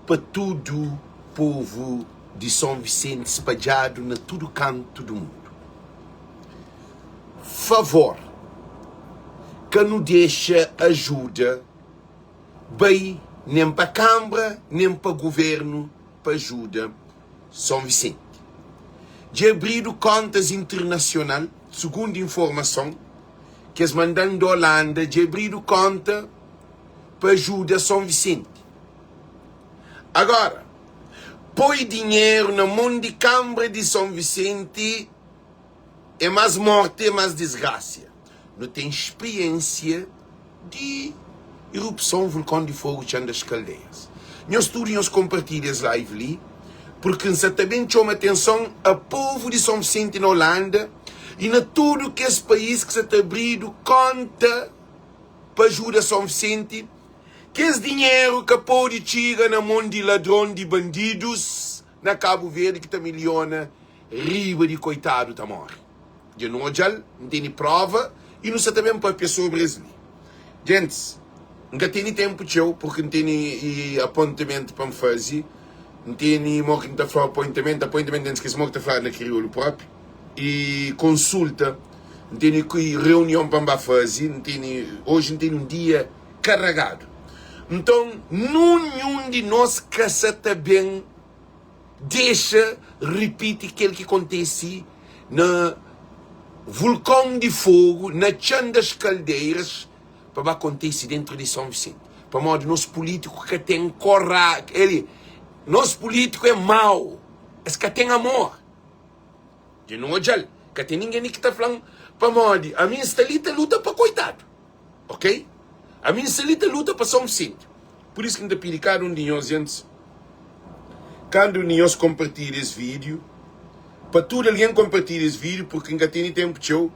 pa tudu povu di Son Visenti spadjadu na tudu kantu du mundu. Favor, ka nu dexa ajuda bai nen pa kanbra nen pa guvernu pa ajuda Son Visenti. Dja abridu kontas internasional, sugundu informason ki es manda-m di Olanda, dja abridu konta pa ajuda Son Visenti. Agora, poi dinheru na mon di Kanbra di Son Visenti é más morti, é más disgrasia. Nu ten spriensia di irupson vulkon di fogu txan das kaldeiras. Nhos tudu nhos konpartilha es live li, purki N sa ta ben txoma atenson a povu di Son Visenti na Olanda y na tudu kes país ki sa ta abridu konta pa ajuda Son Visenti. Kes dinheru ka pode txiga na mon di ladron di bandidus na Kabu Verdi ki ta miliona riba di koitadu ta more. Dja nu odja-l, N tene prova y nu sa ta ben papia sobri es li. Gentis, N ka tene tenpu txeu purki N tene apontamento pa N faze. N tene, mo ki N ta fla apointamento, apointamento N skese mo ki ta fladu na kiriolu propi, y konsulta, N tene reunion pa N ba faze, N tene, oji N tene un dia karagadu. Nton, nunhun di nos ka sa ta ben dexa ripiti kel ki kontise na vulkon di fogu na Txan das Kaldeiras pa ba kontise dentru di Son Visenti. Pamodi nos pulítiku ka ten kora, eli, nos pulítiku é mau, es ka ten amor. Dja nu odja-l, ka ten ningen li ki ta fla-m pamodi ami N sta li ta luta pa koitadu. Ok? Ami N sta li ta luta pa São Vicente. Pur isu ki N ta pidi kada un di nhos, gentis, kada un di nhos konpartilha es vídiu, pa tudu algen konpartilha es vídiu, purki N ka tene tenpu txeu,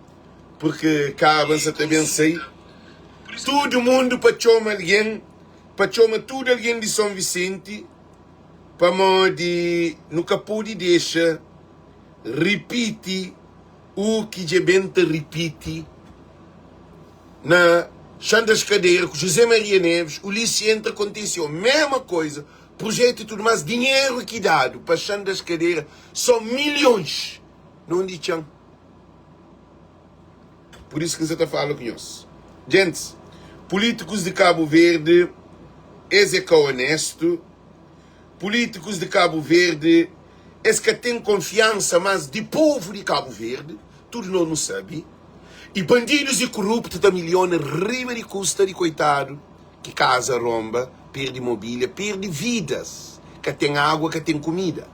purki kaba N sa ta ben sai. Tudu mundu pa txoma algen, pa txoma tudu algen di São Vicente, pamodi nu ka pode dexa ripiti U ki dja ben ta ripiti na Chã das Cadeiras ku José Maria Neves, Ulisses entra kontise o mema koisa, projetu i tudu mas, dinheru ki dadu pa Chã das Cadeiras son milhons na undi txan. Pur isu ki N sa ta fala ku nhos. Gentis, pulitikus di Kabu Verdi es é ka onestu. Pulítikus di Kabu Verdi es ka ten konfiansa mas di povu di Kabu Verdi, tudu nos nu sabi, i bandidus i kuruptu ta miliona riba di kusta di koitadu ki kaza ronba, perdi mobilia, perdi vidas, ka ten agua, ka ten kumida.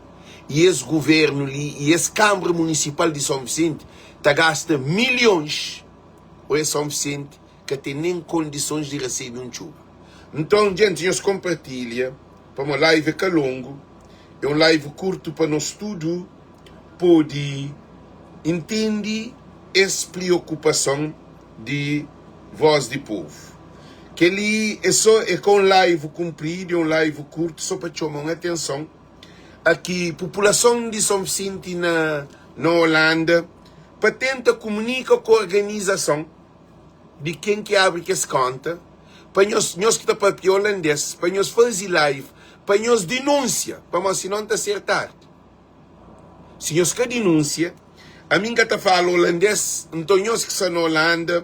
I es guvernu li i es Kanbra Munisipal di Son Visenti ta gasta milhons, o es Son Visenti ka ten nen kondisons di resebe un txuba. Nton, djenti, nhos konpartilha, pamo live é ka longu, é un live kurtu pa nos tudu pode intende es priokupason di Voz di Povu. Kel-li é so, é ka un live kunpridu, é un live kurtu so pa txoma un atenson a ki populason di Son Visinti na na Olanda pa tenta kumunika ku organizason di ken ki abri kes konta pa nhos, nhos ki ta papia olandês, pa nhos faze live, pa nhos dinúnsia, pamodi sinon ta ser tardi. Si nhos ka dinúnsia, ami N ka ta fala olandês, nton nhos ki sta na Olanda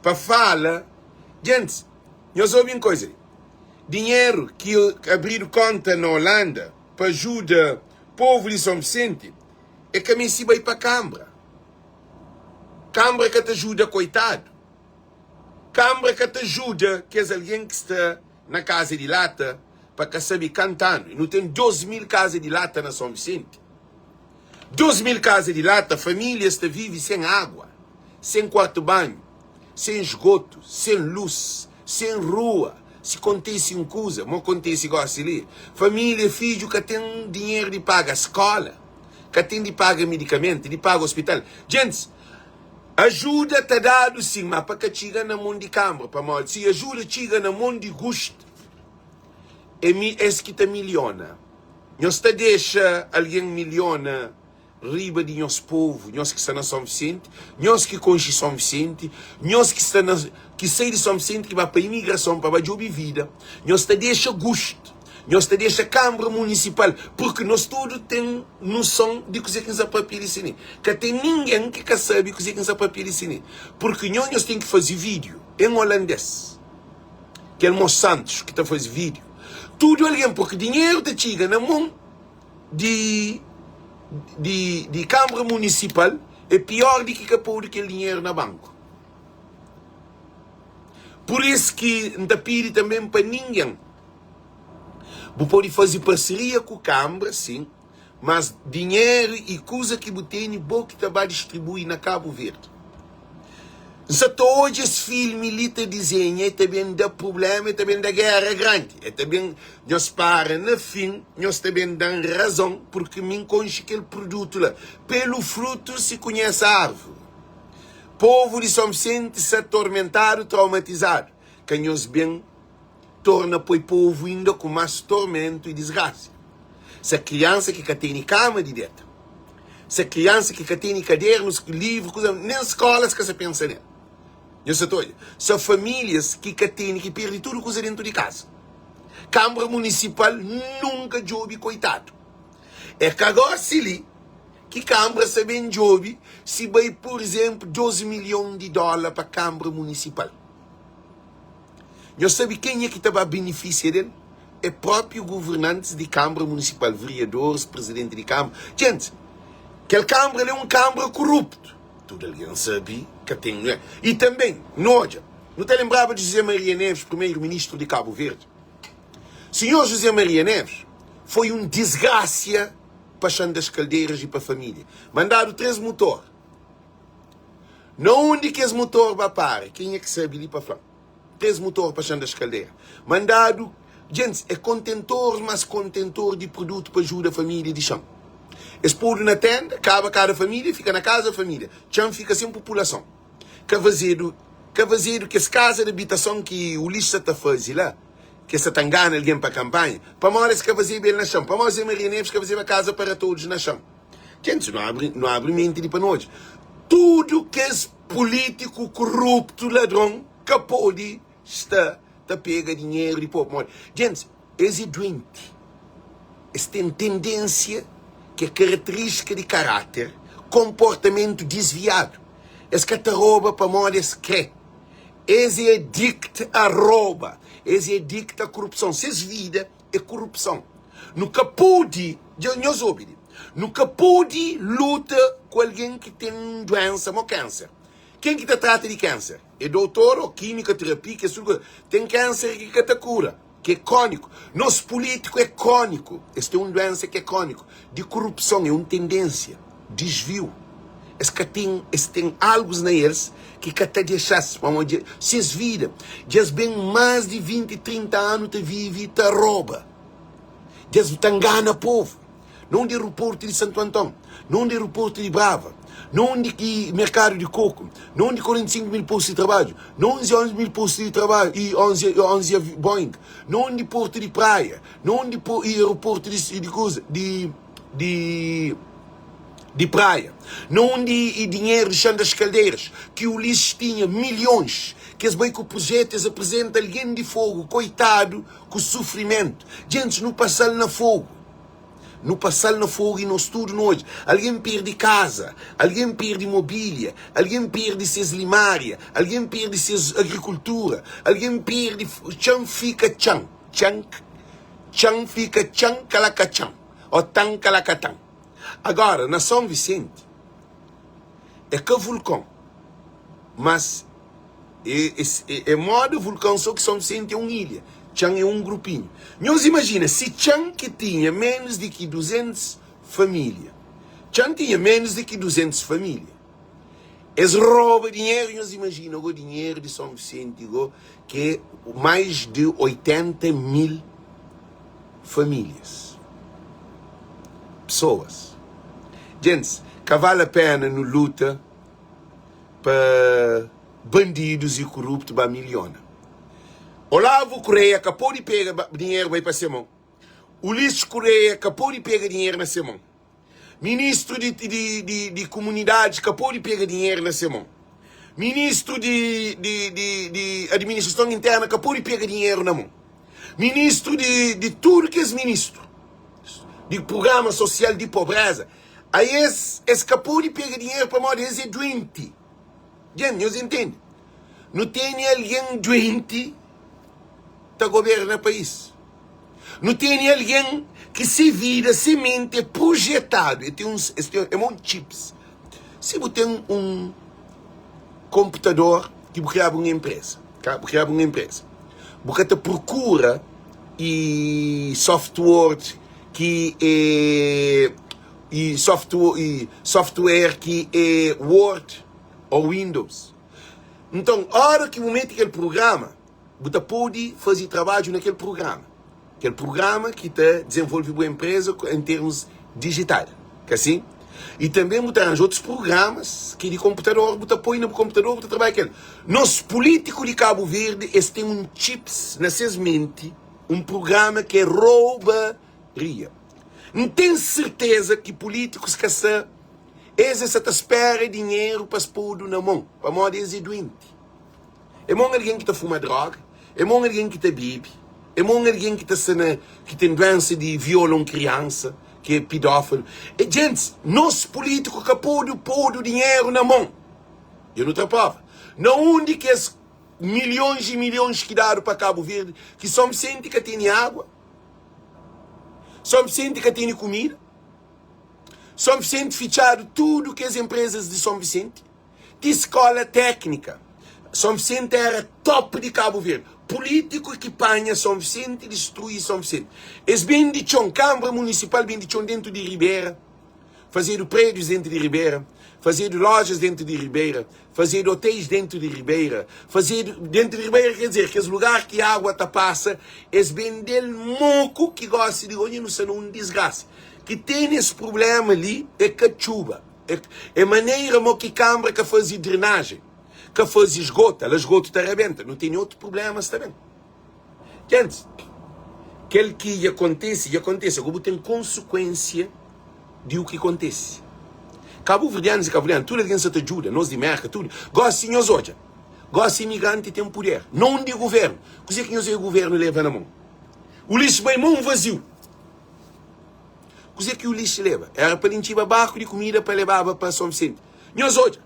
pa fala, gentis, nhos obi un koisa li, dinheru ki abridu konta na Olanda pa ajuda povu di Son Visenti, e ka meste bai pa kanbra. Kanbra ka ta juda koitadu. Kanbra ka ta juda kes algen ki sta na kaza di lata pa ka sabe kantanu. Nu ten 2000 kaza di lata na Son Visenti. 2000 kaza di lata, famílias ta vive sen agua, sen kuartu banhu, sen esgotu, sen lus, sen rua. Si kontise un kuza, mo kontise gosi li, família, fidju ka ten dinheru di paga skola. ka ten di paga midikamentu, di paga ospital. Gentis, ajuda ta dadu sin, ma pa ka txiga na mon di kanbra, pamodi si ajuda txiga na mon di gust, é mi es ki ta miliona. Nhos ta dexa algen miliona riba di nhos povu, nhos ki sta na Son Visenti, nhos ki konxe Son Visenti, nhos ki sta na ki sai di Son Visenti ki ba pa imigrason pa ba djobe vida, nhos ta dexa gust. Nhos ta dexa Kanbra Munisipal, purki nos tudu ten nuson di kuzê ki N sa papia di si-ni. Ka ten ningen ki ka sabe kuzê ki N sa papia di si-ni. Purki nho, nhos ten ki faze vídiu en olandês. Kel Mos Santos ki ta faze vídiu. Tudu algen, purki dinheru ta txiga na mon di di di Kanbra Munisipal, é pior di ki ka podu kel dinheru na banku. Pur isu ki N ta pidi tanben pa ningen. Bu pode faze parseria ku kanbra, sin, mas dinheru i kuza ki bu tene bo ki ta ba distribui na Kabu Verdi. N sa ta odja es filmi li ta dizenha, e ta ben da prublema, e ta ben da gera grandi, e ta ben, nhos para na fin, nhos ta ben da-m razon, purki mi N konxe kel produtu la. Pelu frutu si konhese arvuri. Povu di Son Visenti sa tormentadu, traumatizadu. Ka nhos ben torna poi povu inda ku mas tormentu i disgrasia. Sa kriansa ki ka teni kama di deta, sa kriansa ki ka teni kadernus, livru, kuza, nen skola es ka sa pensa nel. Nhos sa ta odja? Sa familias ki ka teni, ki perdi tudu kuza dentu di kaza. Kambra munisipal nunka djobi koitadu. É ka gosi li ki kambra sa ben djobi si bai, pur izenplu, 2 milhon di dola pa kambra munisipal. Nhos sabe kenha ki ta ba benifisia del? É própi governantis di Kanbra Munisipal, veriadoris, prizidenti di kanbra. Djenti, kel kanbra li é un kanbra koruptu. Tudu algen sabe ka ten. I tanben, nu odja, nu ta lenbraba di José Maria Neves, primeru ministru di Kabu Verdi. Sinhor José Maria Neves foi un disgrasia pa Xan das Kaldeiras i pa família. Mandadu 3 mutor. Na undi ki es mutor ba para? Kenha ki sabe li pa fla-m. 3 mutor pa Xan das Kaldera. Mandadu, djentis, é kontentor mas kontentor di produtu pa ajuda família di Xan. Es podu na tenda, kaba kada família fika na kaza família. Txan fika sen populason. Ka fazedu, ka fazedu kes kaza di abitason ki Ulisses sa ta faze la, ki es sa ta ngana algen pa kanpanha, pamodi es ka fazeba el na Xan. Pamodi Zé Maria Neves ka fazeba kaza para todos na Xan. Djentis, nu abri, nu abri menti di pa nu odja. Tudu kes pulítiku kuruptu, ladron, ka pode sta ta pega dinheru di povu. Pamodi, djentis, es é duenti. Es ten tendênsia ki é karaterístika di karáter, konportamentu disviadu. Es ka ta roba pamodi es krê. Es é adikt a roba. Es é adikt a korupson. Ses vida é korupson. Nu ka pode, dja nhos obi li, nu ka pode luta ku algen ki ten un duénsa mo kánser. Ken ki ta trata di kánser? É doutor ô kímika, terapia, kes tudu kuza. Ten kánser ki ka ta kura, ki é króniku. Nos pulítiku é króniku, es ten un duénsa ki é króniku, di korupson, é un tendénsia, disviu. Es ka ten, es ten algus na els ki ka ta dexa-s, pamodi ses vida dja es ben más di 20, 30 anu ta vive ta roba. Dja es ta ngana povu. Na undi aeroportu di Santu Anton? Na undi aeroportu di Brava? Na undi ki merkadu di koku? Na undi 45 mil postu di trabadju? Na undi 11 mil postu di trabadju i 11, 11 Boeing? Na undi portu di Praia? Na undi aeroportu di, di kuza, di, di, di Praia? Na undi i dinheru di Xan das Kaldeiras, ki Ulisses tinha milhons, ki es bai ku projetu, es apresenta algen di fogu, koitadu, ku sufrimentu. Djentis, nu pasa-l na fogu. Nu pasa-l na fogu i nos tudu nu odja. Algen perde kaza, algen perde mobília, algen perde ses limária, algen perde ses agrikultura, algen perde. Txan fika txan, txan, txan fika txan kalakatxan, ô tan kalakatan. Agora, na Son Visenti, é ka vulkon, mas É, é, é moda vulkão, só ki São Vicente é un ilha, Txan é un grupinhu. Nhos imajina si Txan ki tinha ménus di ki 200 família, Txan tinha ménus di ki 200 família, es roba dinheru, nhos imajina go dinheru di São Vicente go ki é mais di 80 mil famílias, pesoas. Gentis, ka vale a pena nu luta. pa bandidus i kuruptu ba miliona. Olavo Correia ka pode pega dinheru bai pa se mon. Ulisses Correia ka pode pega dinheru na se mon. Ministru di, di, di, di komunidadis ka pode pega dinheru na se mon. Ministru di, di, di, di administrason interna ka pode pega dinheru na mon. Ministru di di tudu kes ministru di prugrama sosial di pobreza, a es es ka pode pega dinheru pamodi es é duenti. Djen, nhos intende? Nu tene algen duenti ta goberna país. Nu tene algen ki se vida, se menti é projetadu, é ten un, es ten, é mon chips. Si bu ten un konputador ki bu kriaba un enpreza, ka, bu kriaba un enpreza, bu ka ta prokura i software ki é i software, software ki é Word ou Windows. Nton, óra ki bu mete kel prugrama, bu ta pode faze trabadju na kel prugrama. Kel prugrama ki ta dizenvolve bu enpreza en termus dijital, ka si? I tanbe bu ta ranja otus prugramas ki di konputador, bu ta poi na bu konputador, bu ta trabadja kel. Nos pulítiku di Kabu Verdi, es ten un chips na ses menti, un prugrama ki é roubaria. N ten serteza ki pulítikus ka sa, es es sa ta spera dinheru pa es podu na mon, pamodi es é duenti. É ma un algen ki ta fuma droga, é ma un algen ki ta bebe, é ma un algen ki ta sta na ki ten duensa di viola un kriansa, ki é pidófilu. É gentis, nos pulítiku ka pode podu dinheru na mon. Dja nu tra prova. Na undi kes milhons i milhons ki dadu pa Kabu Verdi, ki Son Visenti ka tene agua, Son Visenti ka tene kumida, Son Visenti fitxadu tudu kes enprezas di Son Visenti. Ti skola téknika. Son Visenti éra top di Kabu Verdi. Pulítiku ki panha Son Visenti, distrui Son Visenti. Es bende txon, Kanbra Munisipal bende txon dentu di Ribera, fazedu prédius dentu di Ribera, fazedu lojas dentu di Ribera, fazedu otéis dentu di Ribera, fazedu, dentu di Ribera ker dizer, kes lugar ki agua ta pasa, es bende-l moku ki gosi di gosi nu sta na un disgrasa. Ki tene es prubléma li é ka txuba. É manera mo ki kanbra ka faze drenajen, ka faze esgoto, ala esgoto ta rabenta, nu tene otu problemas ta ben. Gentis, kel ki dja kontese, dja kontese, ago bu ten konsekuensia di u ki kontese. Kabuverdianus i kabuverdianas, tudu algen sa ta djuda, nos di Merka, tudu. Gosi nhos odja, gosi imigranti ten puder, non di guvernu. Kuze ki nhos odja guvernu leva na mon? Ulisses bai mon vaziu. Kuzê ki Ulisses leba? Éra pa lintxiba barku di kumida pa lebaba pa Son Visenti. Nhos odja,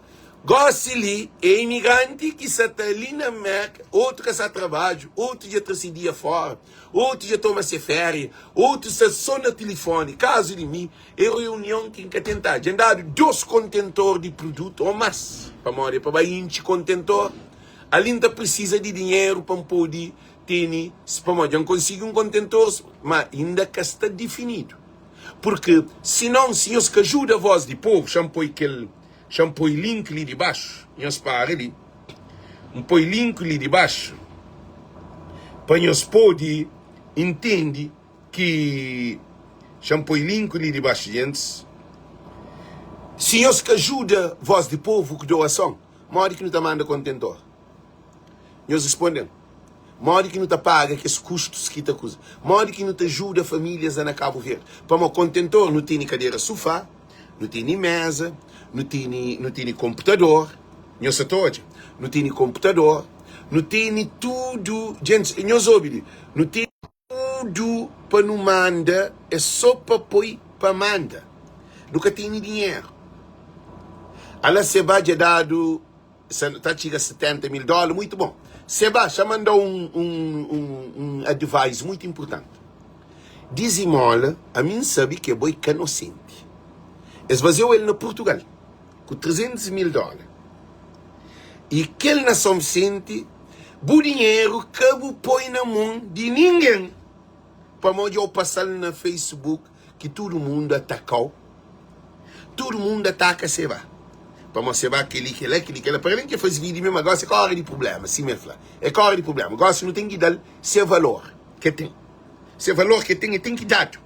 gósi li é imigranti ki sa ta li na Merka, otu ka sa trabadju, otu dja tra se dia fóra, otu dja toma se féria, otu sta sô na tilifóni. Kazu di mi, é reunion ki N ka ten ta. Dja N dadu dôs kontentor di produtu ô más, pamodi é pa ba intxi kontentor. Ali N ta prisiza di dinheru pa N pode Tene pamodi dja N konsigi un kontentor, má inda ka sta difinidu. Purki sinon, si nhos ka ajuda Vós di Povu, xa-m poi kel, xa-m poi link li di baxu, nhos para li, N poi link li di baxu pa nhos pode intende ki, xa-m poi link li di baxu, gentis, si nhos ka ajuda Vós di Povu ku doason, modi ki nu ta manda kontentor? Nhos responde-m, Modi ki nu ta paga kes kustus ki ta kuza? Modi ki nu ta juda famílias la na Kabu Verdi? Pamodi kontentor nu tene kadera sufá, nu tene meza, nu tene nu tene konputador, nhos sa ta odja? Nu tene konputador, nu tene tudu, djentis, nhos obi li, nu tene tudu pa nu manda, é sô pa poi pa manda. Nu ka tene dinheru. Ala seba dja dadu. Sa ta txiga 70 mil dólar, muito bom. Seba, xa mandau un, un, un, un advice muito importante. Dizimola, ami N sabe ke bo é ka nosenti. Es bazeu el na Portugal, ku 300 mil dólar. I kel na São Vicente, bu dinheru ka bu poi na mon di ningen. Pamodi dja-u pasa-l na Facebook ki tudu mundu ataka-u. Tudu mundu ataka Seba. Pamodi Seba kel-li, kel-la, kel-li, kel-la. Parabéns ki el faze vídiu mê, ma gósi é ka óra di prubléma, sima el fla. É ka óra di prubléma. Gósi nu ten ki da-l se valor ki el ten. Se valor ki el ten, el ten ki dadu.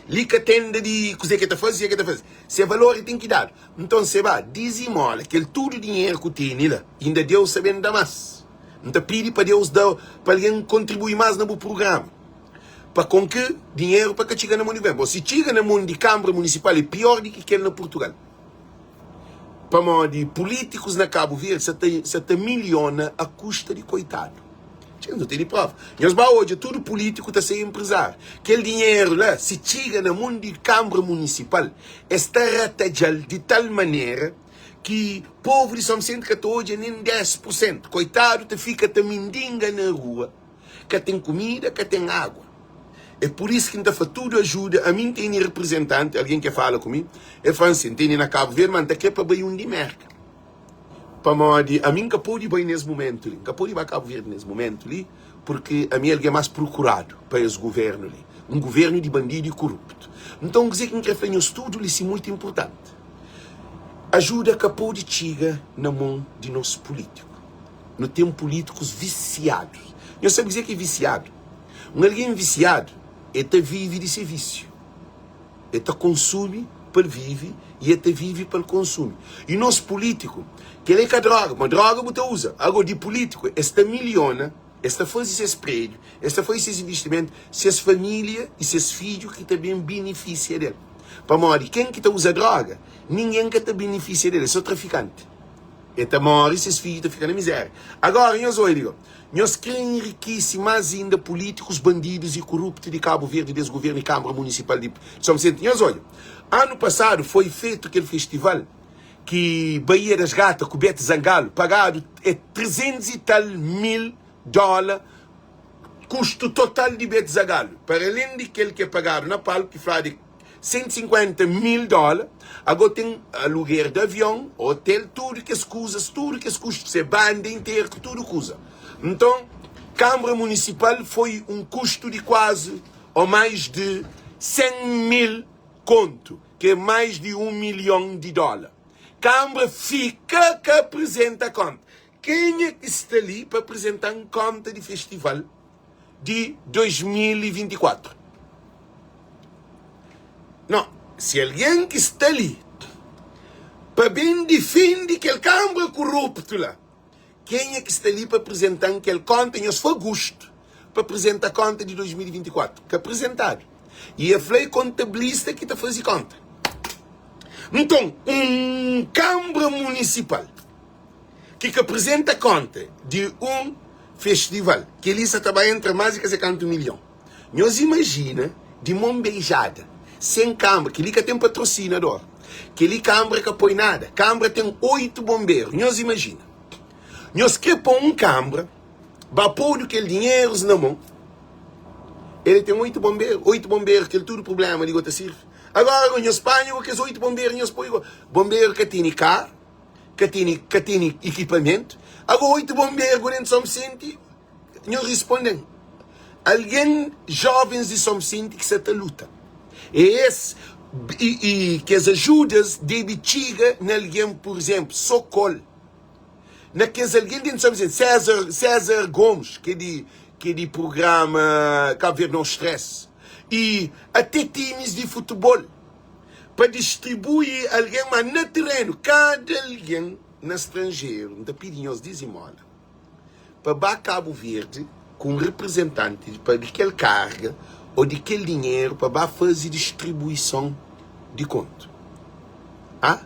Li ka tenda di kuzê ki el ta faze, kuzê ki el ta faze. Se valor el ten ki dadu. Nton Seba dizimola kel tudu dinheru ku tene la. Inda Deus ta ben da más. N ta pidi pa Deus da pa algen kontribui más na bu prugrama pa kon ki dinheru pa ka txiga na mon di governu. Bon, si txiga na mon di Kanbra Munisipal é pior di ki kel na Purtugal. Pamodi pulítikus na Kabu Verdi sa ta sa ta miliona a kusta di koitadu. Txeu nu tene prova. Nhos ba odja tudu pulítiku ta ser enprezáriu. Kel dinheru la, si txiga na mon di Kanbra Munisipal, es ta ratadja-l di tal manera ki povu di Son Visenti ka ta odja nen 10 pur sentu. Koitadu ta fika ta mindinga na rua, ka ten kumida, ka ten agua. É pur isu ki N ta fla tudu ajuda. Ami N tene reprizentanti, algen ke fala ku mi, el fla-m si, N tene na Kabu Verdi, ma N ta kre pa bai un di Merka. Pamodi ami N ka pode bai nes mumentu li. N ka pode ba Kabu Verdi nes mumentu li, purki ami é algen más prokuradu pa es guvernu li, un guvernu di bandidu i koruptu. Nton, kuzê ki N krê fla nhos tudu li si mutu inpurtanti, ajuda ka pode txiga na mon di nos pulítiku. Nu ten pulítikus visiadu. Nhos sabe kuzê ki é visiadu? Un algen visiadu, el ta vive di se vísiu. El ta konsumi pa el vive i el ta vive pa el konsumi. I nos pulítiku, kel-la é ka dróga, ma dróga bu ta uza. Ago, di pulítiku, es ta miliona, es ta faze ses prédiu, es ta faze ses investimentu, ses família i ses fidju ki ta ben benefisia del. Pamodi ken ki ta uza dróga, ningen ka ta benefisia del, é sô trafikanti. El ta móre, ses fidju ta fika na mizéria. Agora, nhos odja li, nhos krê enrikise más inda pulítikus, bandidus i kuruptu di Kabu Verdi, des guvernu i Kanbra Munisipal di São Vicente. Nhos odja, anu pasadu foi fetu kel festival ki Baía das Gatas ku Bete Zangalo pagadu é 300 i tal mil dóla kustu total di Bete Zagalo, para alén di kel ki é pagadu na palku ki fladu é 150 mil dóla, ago ten aluguer di avion, hotel, tudu kes kuzas, tudu kes kustu, se banda interu ku tudu kuza. Nton, Kanbra Munisipal foi un kustu di kuazi ô mais di 100 mil kontu, ki é mais di un milhon di dóla. Kanbra fika ka aprizenta konta. Kenha ki sta li pa aprizenta-m konta di festival? di 2024. No, si algen ki sta li pa ben difende kel kanbra kuruptu la, kenha ki sta li pa aprizentan kel konta, nhos fa gustu pa aprizenta konta di 2024, ka aprizentadu. I e fla e kontabilista ki ta faze konta. Nton, un kanbra munisipal ki ka aprizenta konta di un festival, kel-li sa ta ba entra más di ka se kantu milhon. Nhos imajina di mon beijada, sen kanbra, kel-li ka ten patrosinador, kel-li kanbra ka poi nada, kanbra ten 8 bonberu. Nhos imajina, nhos kre poi un kanbra, ba podu kel dinherus na mon, el ten 8 bonberu, 8 bonberu kel tudu prubléma li go ta sirvi. Agora nhos panha go kes 8 bonberu nhos poi go, bonberu ka tene karu, ka tene ka tene ekipamentu. Ago 8 bonberu go dentu São Vicente, nho risponden, algen jovens di São Vicente ki sa ta luta. É es i, i kes ajudas debe txiga na algen, pur izenplu, Sokol, na kes algen dentu São Vicente, César, César Gomes, ki é di ki é di prugrama Cabo Verde No Stress, i ate timis di futebol. pa distribui algen, ma na terenu, kada algen na stranjeru, N ta pidi nhos dizimola pa ba Kabu Verdi ku un reprizentanti pa di kel karga o di kel dinheru pa ba faze distribuison di kontu. A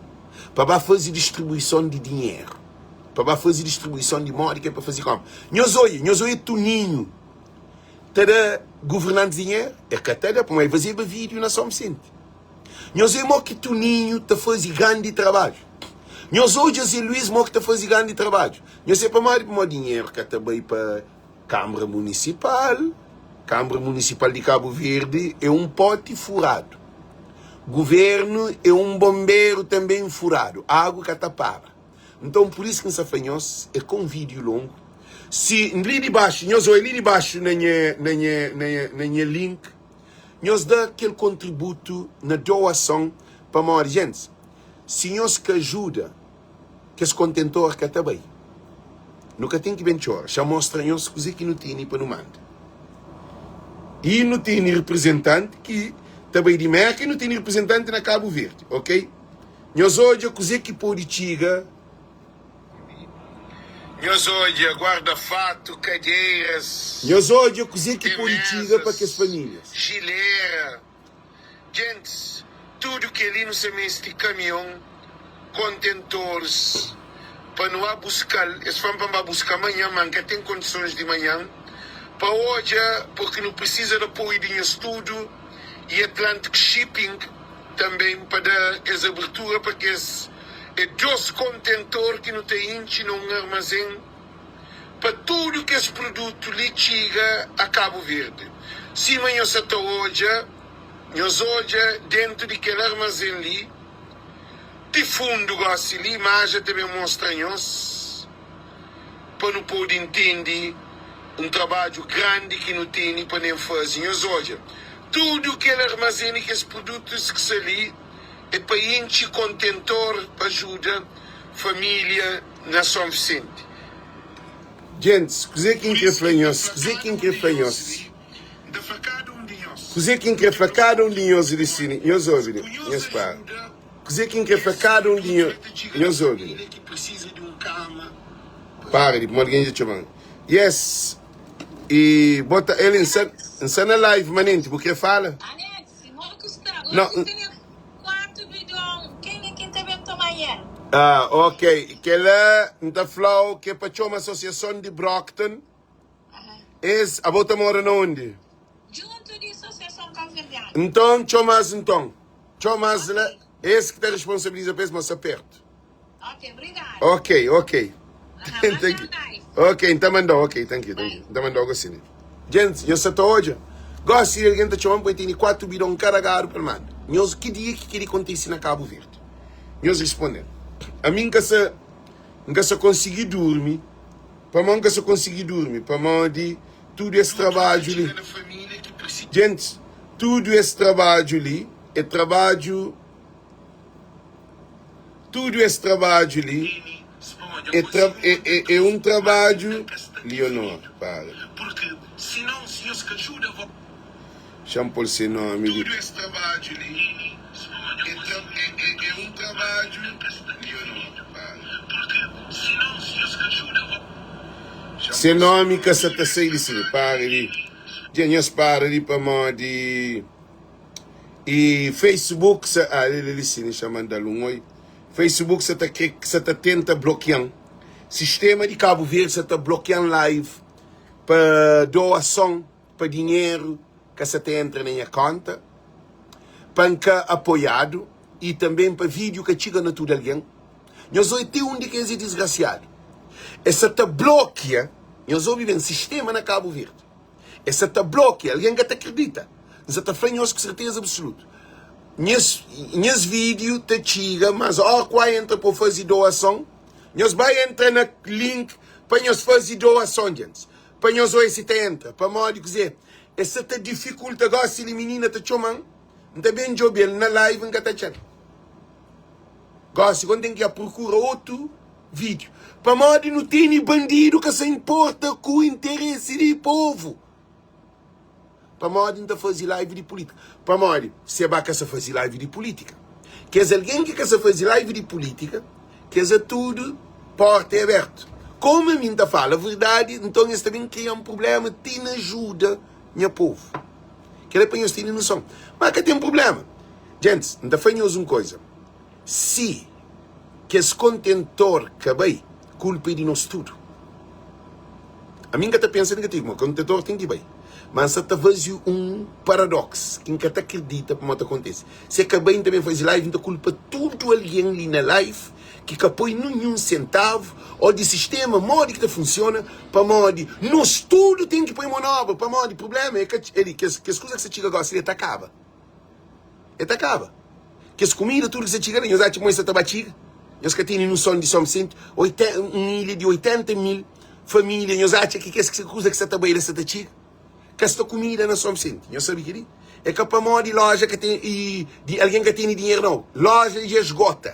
Pa ba faze distribuison di dinheru, pa ba faze distribuison di modi ki é pa faze konpra. Nhos oia, nhos oia Tuninhu ta da governantis dinheru? El ka ta da, pamodi el fazeba vídiu na São Vicente. Nhos é mo ki Tuninhu ta faze grandi trabadju. Nhos odja Zé Luís mo ki ta faze grandi trabadju. Nhos é pamodi? Pamodi dinheru ka ta bai pa Kanbra Munisipal. Kanbra Munisipal di Kabu Verdi é un poti furadu. Guvernu é un bonberu tanbe furadu. Agu ka ta para. Nton, pur isu ki N sta fla nhos, é ka un vídiu longu. Si li di baxu, nhos odja li di baxu na nha, na nha, na nha, na nha link, nhos da kel kontributu na doason, pamodi, gentis, si nhos ka ajuda, kes kontentor ka ta bai. Nu ka ten ki ben txora. Xa mostra nhos kuzê ki nu tene pa nu manda. I nu tene reprizentanti ki ta bai di Merka i nu tene reprizentanti na Kabu Verdi, ok? Nhos odja kuzê ki pode txiga. Nhos odja guarda-fatu, kadeiras. Nhos odja kuzê ki Tem pode txiga pa kes mezas, famílias. jilera. Gentis, tudu kel-li nu sa meste kamion, kontentoris pa nu ba buska-l. Es fla-m pa N ba buska manhan, ma N ka ten kondisons di manhan. Pa odja porque nu precisa de apoio di nhos tudo e Atlantic Shipping também pa da es abertura pa kes é 2 contentor ki nu ta intxi na um armazém pa tudo kes produto li txiga a Cabo Verde. Sima nhos sa ta odja, nhos odja dentro di kel armazém li ti fundo gosi li, Maja ta ben mostra nhos. Pa nu pode ntende un trabadju grandi ki nu tene pa nen faze. Nhos odja, tudu kel armazén di kes produtus ki sta li é pa intxi kontentor pa ajuda família na Son Visenti. Gentis, kuzê ki N krê fla nhos? Kuzê ki N krê fla nhos? Kuzê ki N krê fla kada un di nhos li si? Nhos obi li, nhos para. Kuzê ki N krê fla kada un di nhos, nhos obi li. Para di, pamodi algen dja txoma-m. Yes, i bota el, N sta, N sta na live manenti, bu krê fala? Não. Ah, ok. Kel-la, N ta fla-u ki é pa txoma Asosiason di Brockton. Es, abo ta mora na undi? Nton, txoma-s nton. Txoma-s la, es ki ta responsabiliza pa es, ma sta pertu. Ok, ok. Thank you. Ok, N ta manda-u, ok, thank you, thank you. N ta manda-u gosi li. Gente, nhos sa ta odja? Gosi algen ta txoma-m pa el tene 4 bidon karagadu pa el manda. Nhos, ki dia ki kel-li kontise na Kabu Verdi? Nhos responde-m. Ami N ka sa, N ka sa konsigi durmi. Pamodi N ka sa konsigi durmi? Pamodi tudu es trabadju li. Gentis, tudu es trabadju li é trabadju. Tudu es trabadju li é tra, é, é, é un trabadju. Leonor, para. Xa-m pô-l se nómi li. Se nómi ka sa ta sai di si. Para li. Dja nhos para li pamodi e Facebook sa ah li li si xa manda-l un oi. Facebook sa ta kre sa ta tenta blokia-m. Sistema di Kabu Verdi sa ta blokia-m live pa doason. pa dinheru ka sa ta entra na nha konta, pa N ka apoiadu i tanben pa vídiu ka txiga na tudu algen. Nhos obi ti undi ki es é disgrasiadu. Es sa ta blokia, nhos obi ben, sistema na Kabu Verdi. Es sa ta blokia, algen ka ta kridita. N sa ta fla nhos ku serteza absolutu, nhas, nhas vídiu ta txiga, mas óra ku a entra pa faze doason, nhos bai entra na link pa nhos faze doason, gentis. Pa nhos oia si ta entra. Pamodi kuze? Es sa ta difikulta gosi li minina ta txoman N ta ben djobel na live N ka ta atxal gosi go N ten ki a prokura otu video pamodi nu teni bandidu ka sa inporta ku interesi di povu Pamodi N ta faze live di pulitika? Pamodi Seba ka sa faze live di pulitika. Kes algen ki ka sa faze live di pulitika, kes a tudu porta é abertu. Komu ami N ta fala verdadi, nton es ta ben kria-m prublema ti na ajuda nha povu. Kel-la é pa nhos tene noson. Má ka ten prublema. Gentis, N ta fla nhos un koza, si kes kontentor ka bai, kulpa é di nos tudu. Ami N ka ta pensa negativu, ma kontentor ten ki bai. Ma N sa ta faze un paradox ki N ka ta kridita pamodi ta kontise. Si e ka bai, N ta ben faze live, N ta kulpa tudu algen li na live ki ka poi ninhun sentavu ô di sistema modi ki ta funsiona pamodi nos tudu ten ki poi mon obra pamodi prublema é ka é kes kuza ki sa txiga gosi li e ta kaba. E ta kaba. Kes kumida tudu ki sa txiga la, nhos atxa ma es sa ta ba txiga? Nhos ka tene noson di Son Visenti? Un ilha di 80 mil família, nhos atxa ki kes kuza ki sa ta bai la sa ta txiga? Ka sta kumida na Son Visenti. Nhos sabe kel-li? É ka pamodi loja ka ten i di algen ka tene dinheru, nau. Loja dja esgota.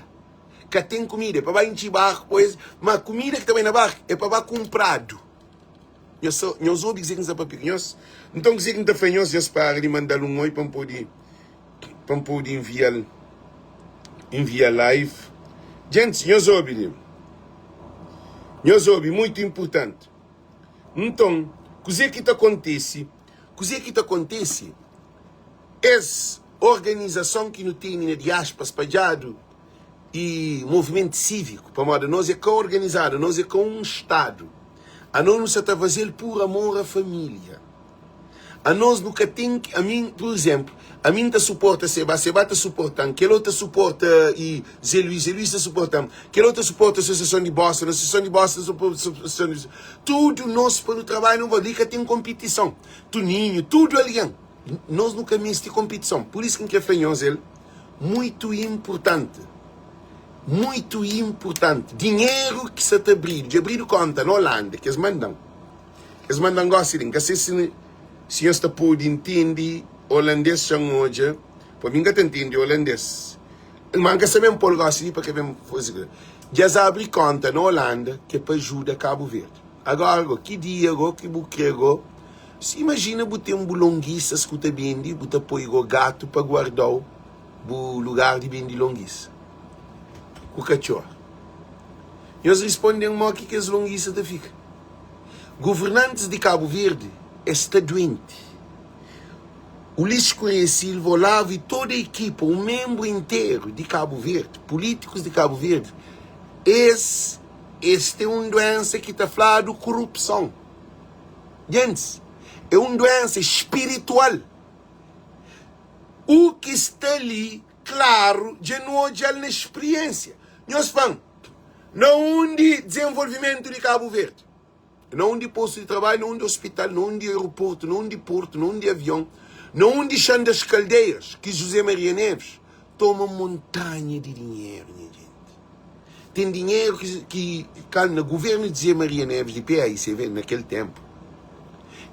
Ka ten kumida. É pa ba intxi barku pa es, ma kumida ki ta bai na barku é pa ba kunpradu. Nhos sa, nhos obi kuzê ki N sta papia ku nhos? Nton, kuzê ki N ta fla nhos? Nhos para di manda-l un oi pa N pode, pa N pode envia-l, envia live. Gentis, nhos obi li. Nhos obi, muitu inpurtanti. Nton, kuzê ki ta kontise? Kuzê ki ta kontise? Es organizason ki nu tene na diáspora spadjadu i movimentu síviku, pamodi nos é ka organizadu, nos é ka un stadu. Anos nu sa ta faze-l pur amor a família. Anos nu ka ten ki, ami, pur izénplu, ami N ta suporta Seba, Seba ta suporta-m, kel otu ta suporta i Zé Luís, Zé Luís ta suporta-m, kel otu ta suporta asosiason di Boston, asosiason di Boston ta suporta asosiason di. Tudu nos pa nu trabadja nu li ka ten konpitison. Tuninhu, tudu algen. Nos nu ka meste konpitison. Pur isu ki N krê fla nhos el muitu inpurtanti. Muitu inpurtanti. Dinheru ki sa ta abridu, dja abridu kónta na Olanda, ki es manda-m. Es manda-m gósi li. N ka se si si nhos ta pode ntende olandês. Xa N odja, pa mi N ka ta ntende olandês. Má N ka sa ben pô-l gósi li pa ka ben faze kuza. Dja es abri kónta na Olanda ki é pa ajuda Kabu Verdi. Agóra gó, ki dia gó ki bu krê gó? Si imajina bu ten bu longisas ku ta bende, bu ta poi gó gatu pa guarda-u bu lugar di bende longisa ku katxor. Nhos risponde-m mó ki kes longisa ta fika. Governantis di Kabu Verdi es sta duenti. Ulisses Correia Silva, Olavo e toda a equipa, um membro inteiro di Kabu Verdi, políticos di Kabu Verdi, es es ten un duensa ki ta fladu korupson. Gentis, é un duensa spiritual. U ki sta li klaru dja nu odja-l na spriensia. Nhos fla-m, Na undi dizenvolvimentu di Kabu Verdi? Na undi postu di trabadju? Na undi ospital? Na undi aeroportu? Na undi portu? Na undi avion? Na undi Chã das Caldeiras ki José Maria Neves toma montanha di dinheru, nha jenti? Ten dinheru ki, ki kal na guvernu di José Maria Neves di PAICV na kel tenpu.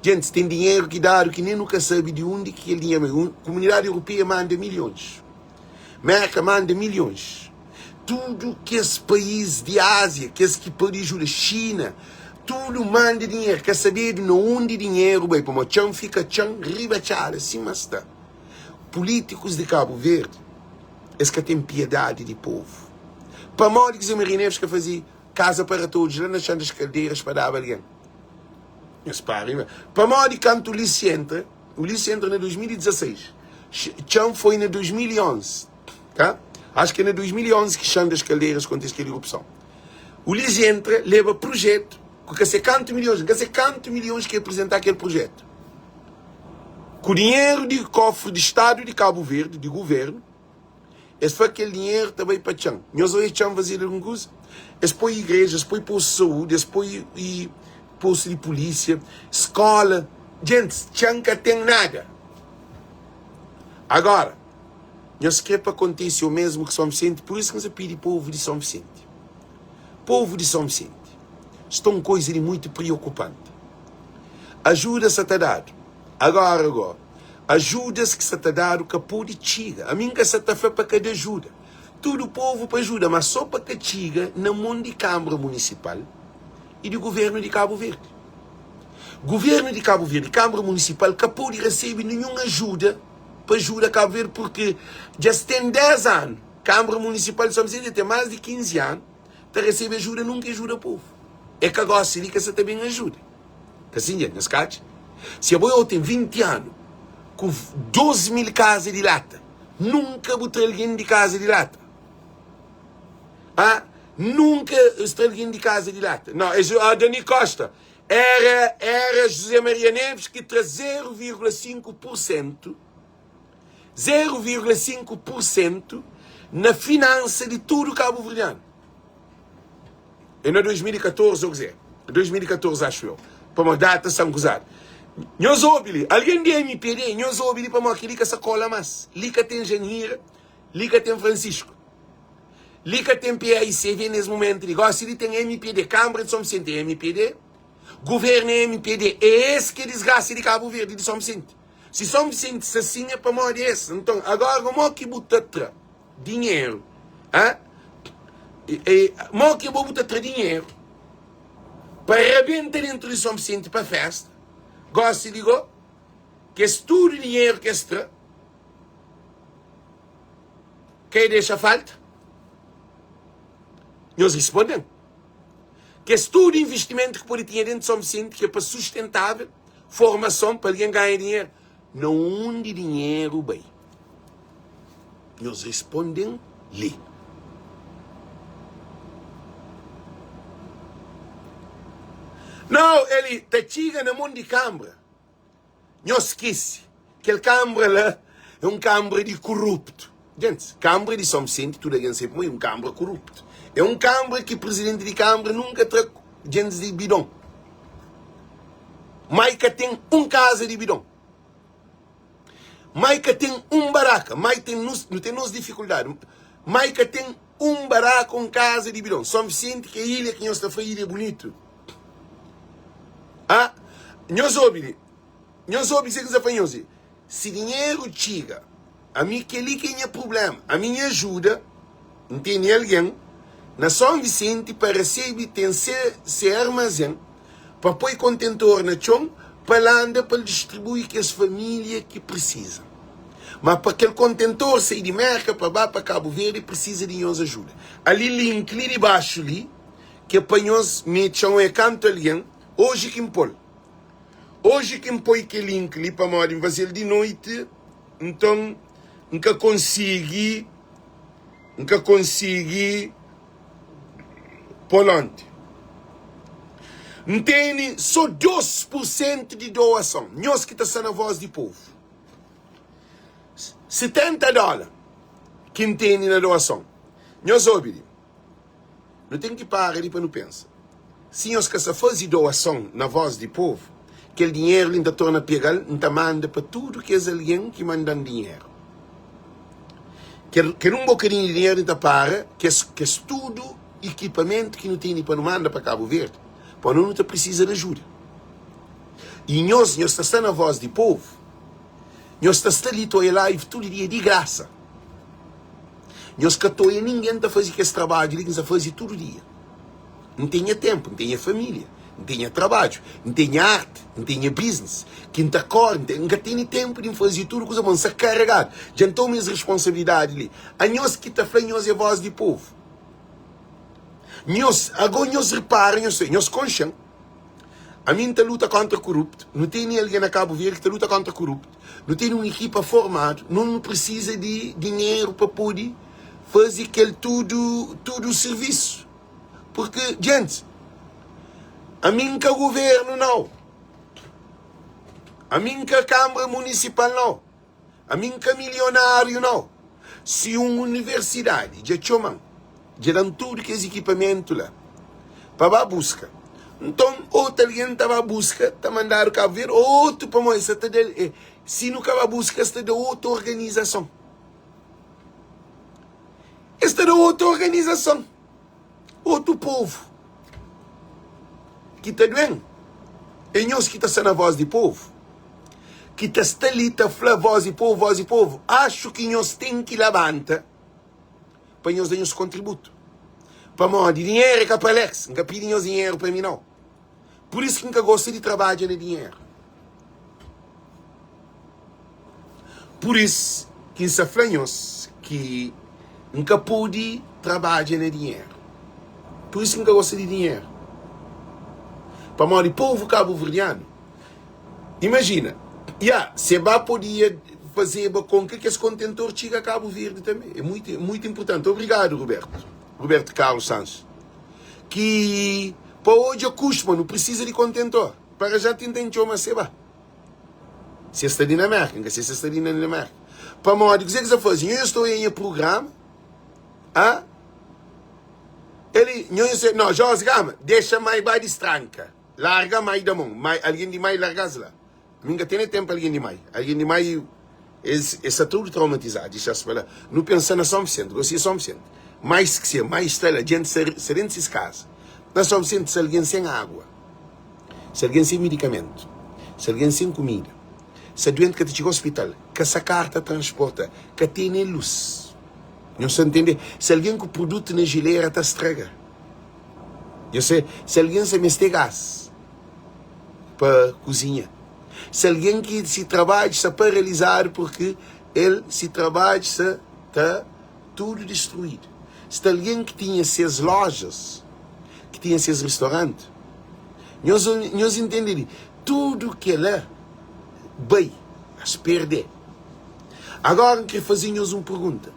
Gentis, ten dinheru ki dadu ki nen nu ka sabe di undi ki kel dinheru ben. Kumunidadi Europeia manda milhons. Merka manda milhons. Tudu kes país di Ázia, kes ki pode ajuda, Xina, tudu manda dinheru. Ka sabedu na undi dinheru bai, pamodi txan fika txan riba txada sima sta. Pulítikus di Kabu Verdi, es ka ten piedadi di povu. Pamodi ki Zé Maria Neves ka faze Casa para Todos la na Txan das Kaldeiras pa daba algen? Nhos para. Pamodi kantu Ulisses entra, Ulisses entra na 2016, Txan foi na 2011, tá? Acho que é na 2011 ki Txan das Caldeiras kontise kel erupson. Ulisses entra, leba projetu ku ka se kantu milhons, ka se kantu milhons ki apresentá kel projetu. Ku dinheru di kofri di Stadu di Kabu Verdi, di guvernu, Es fla kel dinheru ta bai pa txan. Nhos odja txan fazedu algun kuza? Es poi igreja, es poi postu di saúdi, es poi i postu di pulísia, skóla. Gentis, txan ka ten nada. Agora, nhos kre pa kontise o mesmu ki Son Visenti? Pur isu ki N sa pidi povu di Son Visenti. Povu di Son Visenti, sta un koiza di muitu priokupanti. Ajuda sa ta dadu. Agora go. Ajudas ki sa ta dadu ka pode txiga. Ami N ka sa ta fla pa ka da ajuda. Tudu povu pa ajuda, ma so pa ka txiga na mon di Kanbra Munisipal i di Guvernu di Kabu Verdi. Guvernu di Kabu Verdi, Kanbra Munisipal ka pode resebe ninhun ajuda pa ajuda Kabu Verdi purki dja es ten 10 anu. Kanbra Munisipal di Son Visenti dja ten mas di 15 anu ta resebe ajuda, nunka e ajuda povu. E ka gosi li ke sa ta ben ajuda. Ka sin dja, nhos ka atxa? Si abo eu ten 20 anu ku 12 mil kaza di lata, nunka bu tra algen di kaza di lata. Ah, nunka es tra algen di kaza di lata. Não, é, ah, Dani Costa, era, era José Maria Neves ki tra 0,5%, 0,5% na finansa di tudu kabu-verdianu. É na 2014 ou kuzê? 2014 acho eu. Pamodi data sta nkuzadu. Nhos obi li, algen di MPD, nhos obi li pamodi kel-li ka sa kola más. Li ka ten Janira, li ka ten Francisco. Li ka ten PAICV nes momentu li. Gosi li ten MPD, Kanbra di Son Visenti é MPD, Guvernu é MPD. É es ki é disgrasa di Kabu Verdi di Son Visenti. Si Son Visenti sta sin é pamodi es. Nton, agora mo ki bu ta tra dinheru ha e, mo ki bo bu ta tra dinheru pa rabenta dentru di São Vicente pa festa gosi di go kes tudu dinheru ki es tra ka e dexa falta nhos risponden kes tudu investimentu ki pode tinha dentru di São Vicente ki é pa sustentável formason pa algen ganha dinheru Na undi dinheru bai? Nhos risponde-m li. Nau, el ta txiga na mon di kanbra. Nhos skese, kel kanbra la é un kanbra di kuruptu. Gentis, kanbra di Son Visenti, tudu algen sabe ma é un kanbra kuruptu. É un kanbra ki prizidenti di kanbra nunka tra gentis di bidon. Ma i ka ten un kaza di bidon. Ma i ka ten un baraka. Ma i ten nos, nu ten nos difikuldadi. Ma i ka ten un baraka, un kaza di bidon. Son Visenti ki é ilha ki nhos ta fla ilha bunitu. Ah, nhos obi li. Nhos obi kuzê ki N sta fla nhos li. Si dinheru txiga, ami kel-li ki é nha prubléma. Ami nha ajuda, N tene algen na Son Visenti pa resebe, ten se, se armazén pa poi kontentor na txon pa el anda pa el distribui kes família ki prisiza. Ma pa kel kontentor sai di Mérka pa ba pa Kabu Verdi prisiza di nhos ajuda. Ali link li di baxu li Ke pa nhos mi txon é kantu algen oji ki N pol oji ki N poi kel link li pamodi N fazel di noiti nton N ka konsigi N ka konsigi pol onti N tene so 2 pur sentu di doason nhos ki ta sta na voz di povu 70 dola ki N tene na doason nhos obi li. Nu ten ki para li pa nu pensa. Si nhos ka sa faze doason na Voz di Povu, kel dinheru li N ta torna pega-l, N ta manda pa tudu kes algen ki manda-m dinheru. Kel, kel un bokadinhu di dinheru li N ta para kes, kes tudu ikipamentu ki nu tene pa nu manda pa Kabu Verdi, pa nu nu ta prisiza di ajuda. I nhos, nhos ta sta na Voz di Povu, nhos ta sta li ta oia live tudu dia di grasa. Nhos ka ta oia ningen ta faze kes trabadju li ki N sta faze tudu dia. N ten nha ténpu, N ten nha família, N ten nha trabadju, N ten nha arti, N ten nha biznis ki N ta kóre. N ten, N ka tene ténpu di N faze tudu kuza, ma N sta karegadu. Dja N toma es responsabilidadi li. Anhos ki ta fla nhos é vós di povu. Nhos, agó nhos repara, nhos, nhos konxe-m. Ami N ta luta kóntra koruptu. Nu tene algen na Kabu Verdi ki ta luta kóntra koruptu. Nu tene un ekipa formadu. Nu nu prisiza di dinheru pa pode faze kel tudu tudu sirvisu. Purki, djentis, ami N ka govérnu nau. Ami N ka kanbra munisipal nau. Ami N ka milionáriu nau. Si un universidadi dja txoma-m, dja da-m tudu kes ikipamentu la pa ba buska, nton otu algen ta ba buska, ta mandadu Kabu Verdi ô otu, pamodi es sa ta da, si nu ka ba buska es ta da otu organizason. Es ta da otu organizason. Otu povu ki ta duen é nhos ki ta sta na voz di povu, ki ta sta li ta fla voz di povu, voz di povu. Axu ki nhos ten ki labanta pa nhos da nhos kontributu. Pamodi dinheru é ka pa Alex, N ka pidi nhos dinheru pa mi nau. Pur isu ki N ka gosta di trabadja na dinheru. Pur isu ki N sta fla nhos ki N ka pode trabadja na dinheru. Pur isu ki N ka gosta di dinheru. Pamodi povu kabuverdianu, imajina, ya, se ba podia fazeba kon ki kes kontentor txiga Kabu Verdi tanbe. É muitu, muitu inpurtanti. Obrigadu, Roberto. Roberto Carlos Sanches. Ki pa odja kustu, ma nu precisa di kontentor. Para já tinta N txoma seba. Si es sta di na Merka, N ka sei si es sta di na Merka. Pamodi kuzê ki es ta faze? Nho nhos ta oia nha prugrama? Ha? Eli, nho nhos ta, no, Josi, kama, dexa mai ba distranka. Larga mai da mon. Mai, algen di mai larga-s la. Mi N ka tene tenpu pa algen di mai. Algen di mai, es, es sta tudu traumatizadu. Dixa-s pa la. Nu pensa na Son Visenti. Gosi é Son Visenti. Mais ki se, mais sta la. Djenti sta, sta dentu sis kaza. Na Son Visenti sta algen sen agua, sta algen sen midikamentu, sta algen sen kumida, sta duenti ka ta txiga ospital, ka sa karta transporta, ka tene lus. Nhos sta ntende? Si algen ku produtu na jilera ta straga. Nhos sa, si algen sa meste gas. pa kuzinha. Si algen ki si trabadju sta paralizadu purki el si trabadju sta ta tudu distruídu. Sta algen ki tinha ses lojas, ki tinha ses ristoranti. Nhos nhos intende li, tudu kela bai, es perde. Agora N kre faze nhos un pergunta,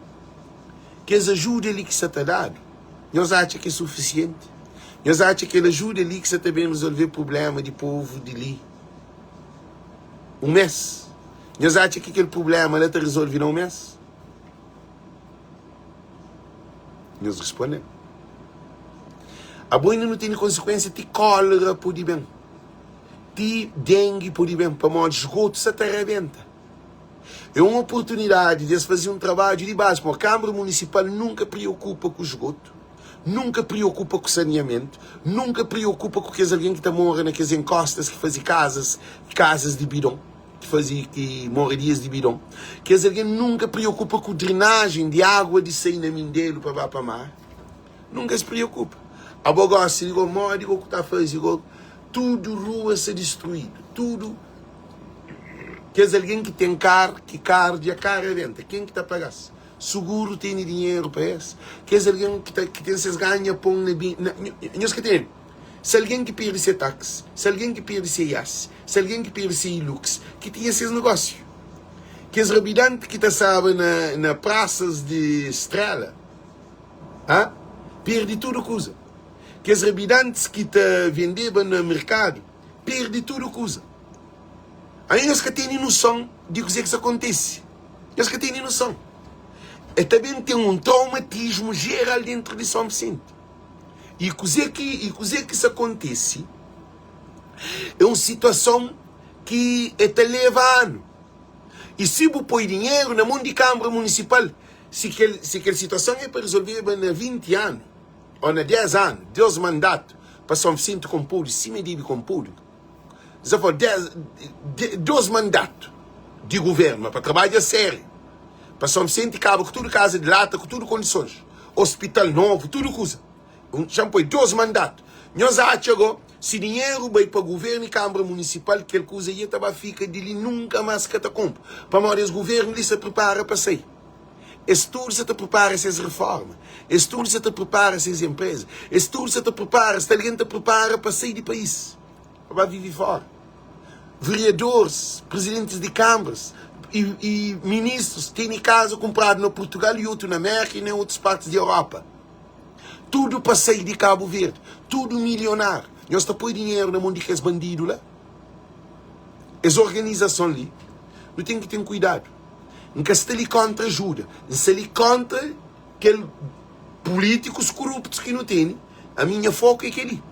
kes ajuda li ki sta ta dadu, nhos atxa ki é sufisienti? Nhos atxa kel ajuda li ki sa ta ben rezolve prubléma di povu di li un mês? Nhos atxa ki kel prubléma la ta rezolve na un mês? Nhos responde-m. Abo inda nu tene konsekuénsia ti kólera pode ben, ti dengi pode ben, pamodi sgotu sa ta rabenta. É un oportunidadi di es faze un trabadju di bazi, pamodi Kanbra Munisipal nunka priokupa ku sgotu, nunka priokupa ku saneamentu, nunka priokupa ku kes algen ki ta mora na kes enkostas ki faze kazas, kazas di bidon, ki faze ki moradias di bidon. Kes algen nunka priokupa ku drenajen di agua di sai na Mindelu pa ba pa mar. Nunka es priokupa. Abo gosi di go modi go ku ta faze go tudu rua sta distruidu, tudu kes algen ki ten kar, ki kar dja ka rebenta, ken ki ta paga-s? Suguru tene dinheru pa es? Kes algen ki ta ki ten ses ganha pon na bi na nhos ka tene? Se algen ki perde se taxi, se algen ki perde se ias, se algen ki perde se hilux, ki tinha ses negósiu, kes rabidanti ki ta staba na na prasas di Strela, ha? Perde tudu kuza. Kes rabidantis ki ta vendeba na merkadu perde tudu kuza. Ainda nhos ka tene noson di kuzê ki sta kontise. Nhos ka tene noson. E ta ben ten un traumatismu jeral dentru di Son Visenti. I kuzê ki i kuzê ki sta kontise é un situason ki e ta leba anu. I si bu poi dinheru na mon di Kanbra Munisipal, si kel si kel situason é pa rezolveba na 20 anu ô na 10 anu, dos mandatu pa Son Visenti konpodu sima e debe konpodu, Nsa fla 10, 2 mandatu di guvernu, ma pa trabadja sériu, pa São Vicente kaba ku tudu kaza di lata, ku tudu kondisons, ospital novu, tudu kuza. Xa-m poi 2 mandatu. Nhos atxa go, si dinheru bai pa guvernu i kanbra munisipal, kel kuza ia ta ba fika di li nunka mas ka ta konpu, pamodi es guvernu li sa pripara pa sai. Es tudu sa ta pripara ses riforma, es tudu sa ta pripara ses enpreza, es tudu sa ta pripara, sta algen ta pripara pa sai di país. pa ba vive fora. Vereadores, prezidentis di kanbras i, i ministrus tene kaza kunpradu na Purtugal i otu na Merka i na otus partis di Europa. Tudu pa sai di Kabu Verdi, tudu milionáriu. Nhos ta poi dinheru na mon di kes bandidu la? Es organizason li, nu ten ki ten kuidadu. N ka sta li kontra ajuda, N sta li kontra kel pulítikus kuruptus ki nu tene. Ami nha foku é kel-li.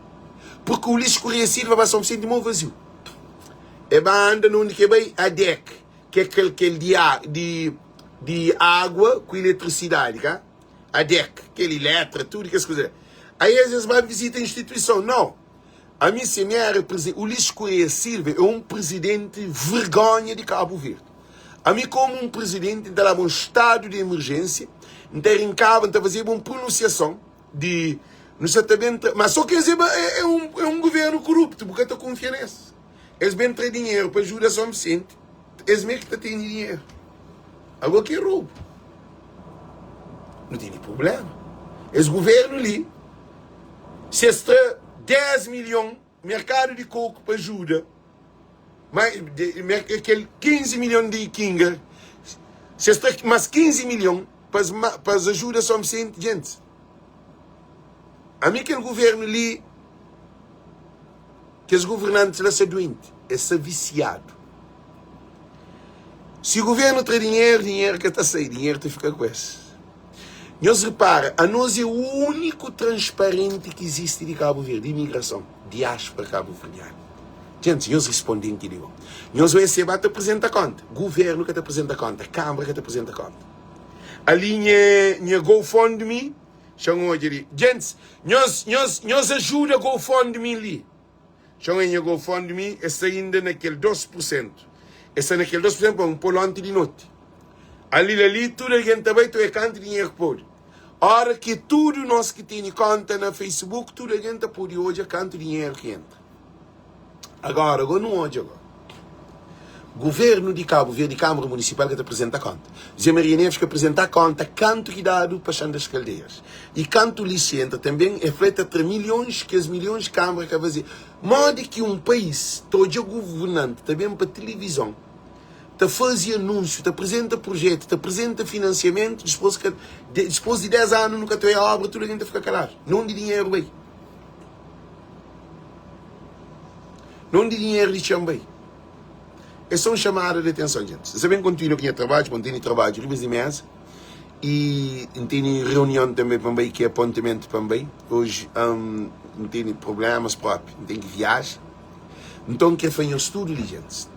Purki Ulisses Correia Silva ba São Vicente di mon vaziu. E ba anda na undi ki e bai, ADEC, ki é kel kel di di di água ku eletrisidadi, ka? ADEC, kel Eletra, tudu kes kuza la. Aí es es ba visita instituison. Nau. Ami si mi éra prezi, Ulisses Correia Silva é un prezidenti vergonha di Kabu Verdi. Ami komu un prezidenti N ta daba un stadu di emerjênsia, N ta rinkaba, N ta fazeba un pronunsiason di nu sa ta ben tra, ma so kes é, é, é, um, é um governo corrupto, bu ka ta kunfia nes. Es ben tra dinheiro pa ajuda São Vicente, es me ki ta tene dinheiro. Agora ki é roubo. Nu tene problema. Es governo li, se es tra 10 milhão mercado di coco pa ajuda, ma kel 15 milhão di kinga, se es tra mas 15 milhão pa es ajuda São Vicente, gente, ami kel governo li, kes governantes la sa doente, es sa viciado. Si governo tra dinheiro, dinheiro ka ta sai, dinheiro ta fika ku es. Nhos repara, anos é único transparente ki existe di Cabo Verde, imigrason, diáspora cabo-verdiana. Gente, nhos responden ki di bo. Nhos vai ser ba ta apresenta conta. Governo ka ta apresenta conta, Câmara ka ta apresenta conta. Ali nha, nha GoFundMe, xa-m odja li. Gents, nhos, nhos, nhos ajuda GoFundMe li. Xa-m odja nha GoFundMe, e sta inda na kel 2 pur sentu. E sta na kel 2 pur sentu, pa N pô-l onti di noti. Ali la li, tudu algen ta bai, ta oja kantu dinheru ki pode. Ora ki tudu nos ki tene konta na Facebook, tudu algen ta pode odja kantu dinheru ki entra. Agora, go nu odja go. Governu di Kabu Verdi, Kamara Munisipal ka ta apresenta konta. Zé Maria Neves ka apresenta konta kantu ki dadu pa Xan das Kaldeiras. I kantu lixu entra tanben, e fla e ta tra milhons, kes milhons Kamara ka faze. Modi ki un pais ta odja governanti ta ben pa tilivizon ta faze anúnsiu, ta apresenta projetu, ta apresenta finansiamentu, dispôs ka, dispôs di 10 anu nu ka ta oia obra, tudu algen ta fika kaladu. Na undi dinheru bai? Na undi dinheru di txan bai? É só un chamada de atenson, gentis. N sa ben kontinua ku nha trabadju, pamodi N tene trabadju riba di mesa i N tene reunion tanbe pa N bai, ki é apontamentu pa N bai. Oji N tene prublémas propi, N ten ki viaja. Nton N kre fla nhos tudu li, gentis,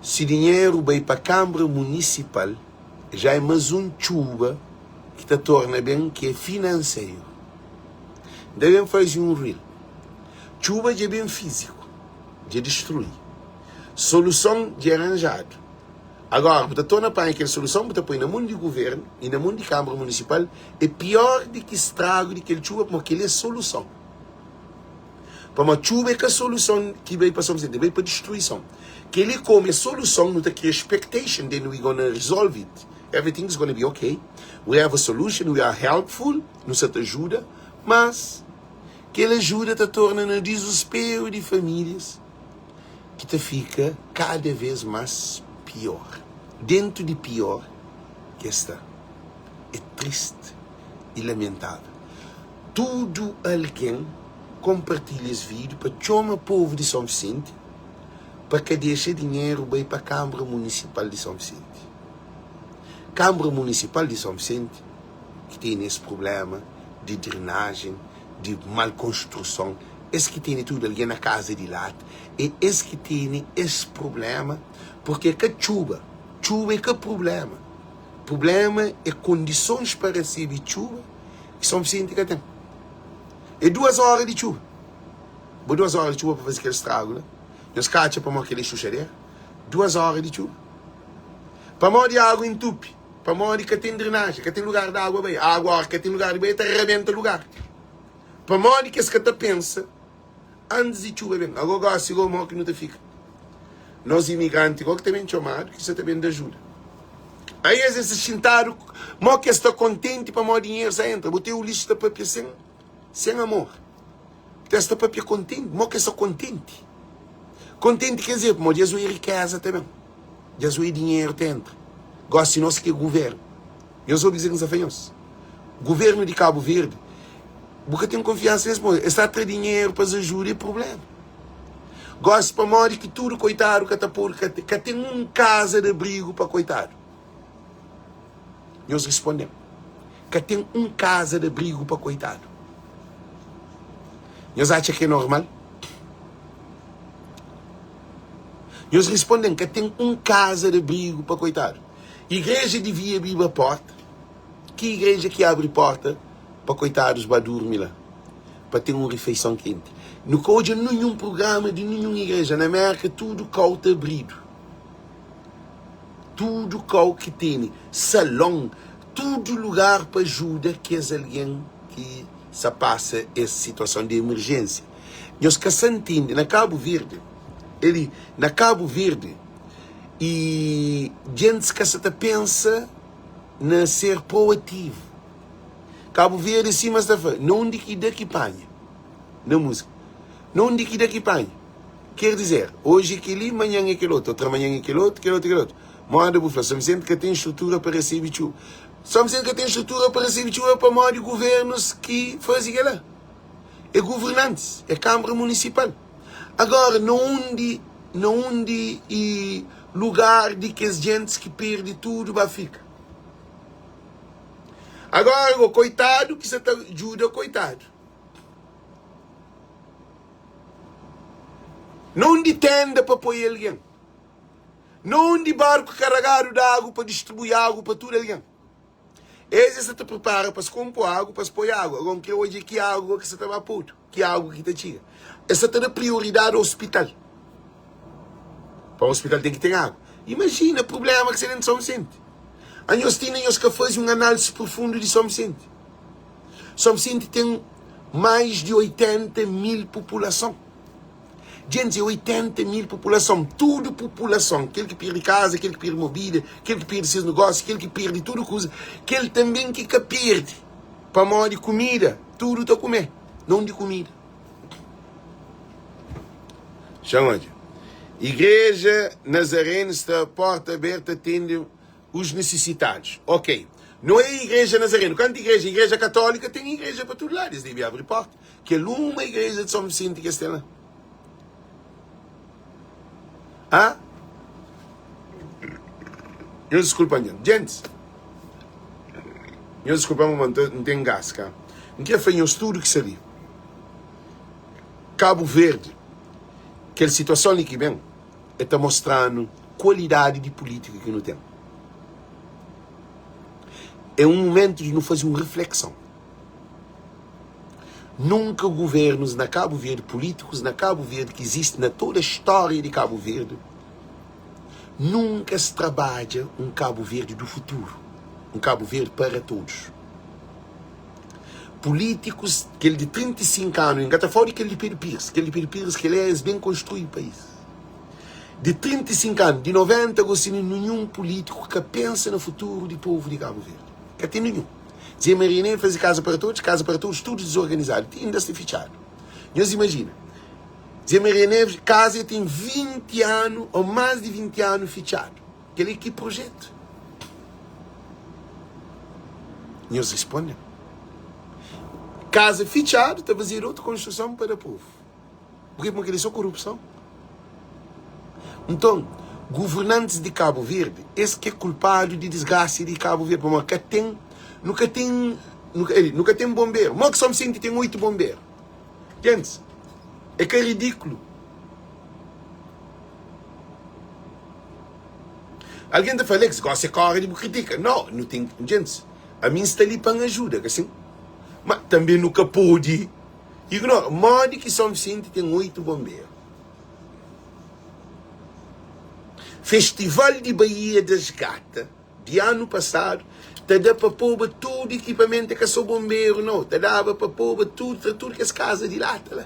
si dinheru bai pa Kanbra Munisipal, já é más un txuba ki ta torna ben, ki é finanseru. N ta ben faze un reel. Txuba dja ben fíziku, dja distrui. Soluson dja é ranjadu. Agora, bu ta torna panha kel soluson, bu ta poi na mon di guvernu i na mon di Kanbra Munisipal, é pior di ki stragu di kel txuba, pamodi kel-li é soluson. Pamodi txuba é ka soluson ki bai pa São Vicente, el bai pa distruison. Kel-li komu é soluson, nu ta kria expectation, then we gonna resolve it, everything is gonna be ok, we have a solution, we are helpful, nu sa ta ajuda, mas Kel ajuda ta torna na dizusperu di famílias ki ta fika kada vez más pior. Dentu di pior ki es sta. É trist i lamentável. Tudu algen konpartilha es vídiu pa txoma povu di São Vicente pa ka dexa dinheru bai pa Kanbra Munisipal di São Vicente. Kanbra Munisipal di São Vicente ki tene es prubléma di drenajen, di mal konstruson, es ki tene tudu algen na kaza di lata, é es ki tene es prubléma, purke é ka txuba, txuba é ka prubléma, prubléma é kondisons pa resebe txuba ki Son Visenti ka ten. É duas óra di txuba, bo duas óra di txuba pa faze kel stragu la, nhos ka atxa pamodi kel é xuxadera? Duas óra di txuba, pamodi agu intupi. Pamodi ka ten drenajen, ka ten lugar di agua bai. Agua óras ki ka ten lugar di bai, el ta rabenta lugar. Pamodi ki es ka ta pensa antis di txuba ben? Agó gósi gó mó ki nu ta fika? Nos imigranti gó ki ta ben txomadu, ki sa ta ben da ajuda. Aí es es xintadu, mó ki es sta kontenti pamodi dinheru sa entra. Bu ten Ulisses ta papia sen sen amor. Es ta papia kontenti, mo ki es sta kontenti. Kontenti ker dizer, pamodi es oi rikeza ta ben, dja es oi dinheru ta entra. Gosi nos ki é guvernu, nhos obi kuzê ki N sta fla nhos, guvernu di Kabu Verdi, bu ka ten konfiansa nes pamodi es ta tra dinheru pa es ajuda, é prubléma. Gosi pamodi ki tudu koitadu ka ta podu, ka ten un kaza di abrigu pa koitadu? Nhos responde-m, Ka ten un kaza di abrigu pa koitadu. Nhos atxa ki é normal? Nhos responde-m, Ka ten un kaza di abrigu pa koitadu. Igreja divia abriba porta. Ki igreja ki abri porta pa koitadus ba durmi la, pa ten un rifeison kenti? Nu ka odja ninhun prugrama di ninhun igreja. Na Mérka tudu kau ta abridu. Tudu kau ki tene salon, tudu lugar pa ajuda kes algen ki sa pasa es situason di emerjênsia. Nhos ka sa ntende, na Kabu Verdi, eli na Kabu Verdi, i djentis ka sa ta pensa na ser proativu. Kabu Verdi sima sta fla, na undi ki da ki panha, na múzika, na undi ki da ki panha. Ker dizer, oji é kel-li, manhan é kel otu, otramanhan é kel otu, kel otu é kel otu. Moda bu fla, São Vicente ka ten strutura pa resebe txuba. São Vicente ka ten strutura pa resebe txuba pamodi governus ki faze kel-la. É governantis, é Kanbra Munisipal. Agora, na undi, na undi e lugar di kes djentis ki perde tudu ba fika? Agora, go, koitadu ki sa ta djuda koitadu. Na undi tenda pa poi algen? Na undi barku karagadu di agu pa distribui agu pa tudu algen? Es es sa ta pripara pa es konpo agu, pa es poi agu. Agora N kre odja ki agu ki sa ta ba podu, ki agu ki ta txiga. Es sa ta da prioridadi a ospital. Pa ospital ten ki ten agu. Imajina prubléma ki sta dentu São Vicente. Anhos ti inda nhos ka faze un análisi profundu di São Vicente. São Vicente ten mais di 80 mil populason. Djentis, é 80 mil populason. Tudu populason, kel ki pirdi kaza, kel ki pirdi mobília, kel ki pirdi ses negósiu, kel ki pirdi tudu kuza, kel tanben ki ka pirdi pamodi kumida, tudu ta kume, non di kumida. Xa-m odja. Igreja Nazareno sta porta aberta atende Os necessitados. Ok. No é igreja nazareno. Kantu igreja? Igreja católica tem igreja pa tudo lado. Es debe abri porta. Kel uma igreja de São Vicente que es tem lá. Ha? Nhos diskulpa-m, djent. Djentis, nhos diskulpa-m ma N ten gas, ka? N kre fla nhos tudu ki sta li, Kabu Verdi, kel situason li ki ben, e ta mostra-nu kualidadi di pulítika ki nu ten. É un mumentu di nu faze un riflekson. Nunka guvernus na Kabu Verdi, pulítikus na Kabu Verdi ki izisti na toda stória di Kabu Verdi, nunka es trabadja un Kabu Verdi du futuru, un Kabu Verdi para todos. Pulítikus, kel di 35 anu, N ka ta fala di kel di Pedro Pires, kel di Pedro Pires kel é es ben konstrui país. Di 35 anu, di 90 gosi ninhun pulítiku ka pensa na futuru di povu di Kabu Verdi. Ka ten ninhun. Zé Maria Ney faze Casa para Todos, Casa para Todos tudo desorganizado, ti inda sta fitxadu. Nhos imajina, Zé Maria Neves, kaza ten 20 anu ou más di 20 anu fitxadu. Kel-li ki projetu? Nhos responde-m. Kaza fitxadu ta fazedu otu konstruson pa da povu. Purkê? Pamodi kel-li é sô korupson. Nton, governantis di Kabu Verdi, es ki é kulpadu di disgrasa di Kabu Verdi, pamodi ka ten, nu ka ten, nu ka ten bonberu. Modi ki São Vicente ten 8 bonberu? Gentis, é ka ridikulu? Algen ta fla, Alex, gosi é ka óra di bu kritika. Nau, nu ten, gentis, ami N sta li pa N ajuda, ka sin? Ma tanbe nu ka pode ignora modi ki São Vicente ten 8 bonberu. Festival di Baía das Gata di anu pasadu ta da pa poba tudu ekipamentu, é ka so bonberu nau, ta daba pa poba tudu, tra tudu kes kaza di lata la,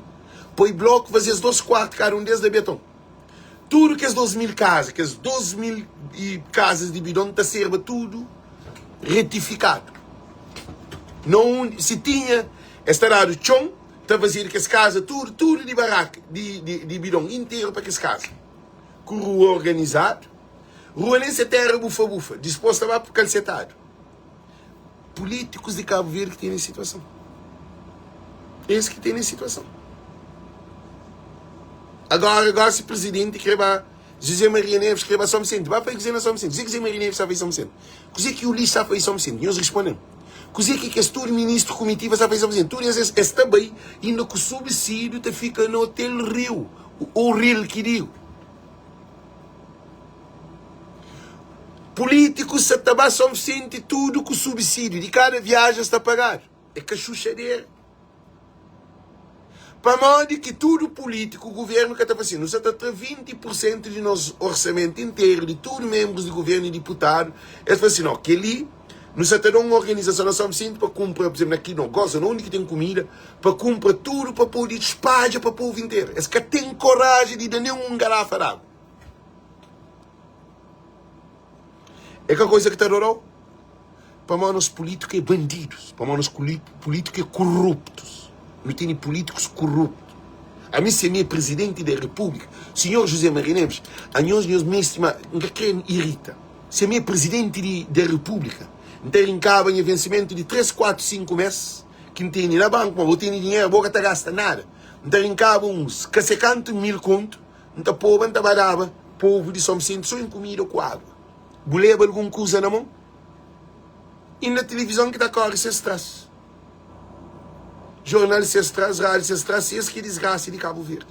poi bloku, faze es 2 kuartu kada un des da beton. Tudu kes 2.000 kaza, kes 2.000 i kazas di bidon ta serba tudu retifikadu. Na undi si tinha, es ta dadu txon, ta fazedu kes kaza tudu, tudu di baraka, di, di, di bidon interu pa kes kaza. Ku rua organizadu, rua nen se tera bufa-bufa, dispos ta ba kalsetadu. Pulítikus di Kabu Verdi ki tene situason. Es ki tene situason. Agora, gosi presidenti kre ba José Maria Neves kre ba São Vicente. Ba fai kuze na São Vicente? Kuze ki José Maria Neves sa fai São Vicente? Kuze ki Ulisses sa fai São Vicente? Nhos responde-m. Kuze ki kes tudu ministru kumitiva sa fai São Vicente? Tudu es es ta bai inda ku subsídiu ta fika na Hotel Rio, ou Ril ki digo. Pulítikus sa ta ba São Vicente tudu ku subsídiu di kada viaja sta pagadu. É ka xuxadera. Pamodi ki tudu pulítiku, guvernu ka ta fla si, nu sa ta tra 20 pur sentu di nos orsamentu interu di tudu menbrus di guvernu i diputadu, es fla si, no, kel-li nu sa ta da un organizason na São Vicente pa kunpra, pur izemplu, na ki no goza, na undi ki ten kumida, pa kunpra tudu pa pode spadja pa povu interu. Es ka ten koraji di da nen un garafa di agu. É ka koisa ki ta dora-u? Pamodi nos pulítiku é bandidus, pamodi nos pulítiku é koruptus. Nu tene pulítikus koruptu. Ami si ami é prizidenti di repúblika, sinhor José Maria Neves, anhos nhos meste ma N ka kre irita. Si ami é prizidenti di da repúblika, N ta rinkaba nha vensimentu di 3, 4, 5 mes ki N tene na banku, ma bo tene dinheru, bo ka ta gasta nada. N ta rinkaba uns ka se kantu mil kontu, N ta poba, N ta ba daba povu di São Vicente so en kumida ku agu. Bu leba algun kuza na mon? Inda tilivizon ki ta kóre ses tras, jornal ses tras, rádiu ses tras, es ki é disgrasa di Kabu Verdi.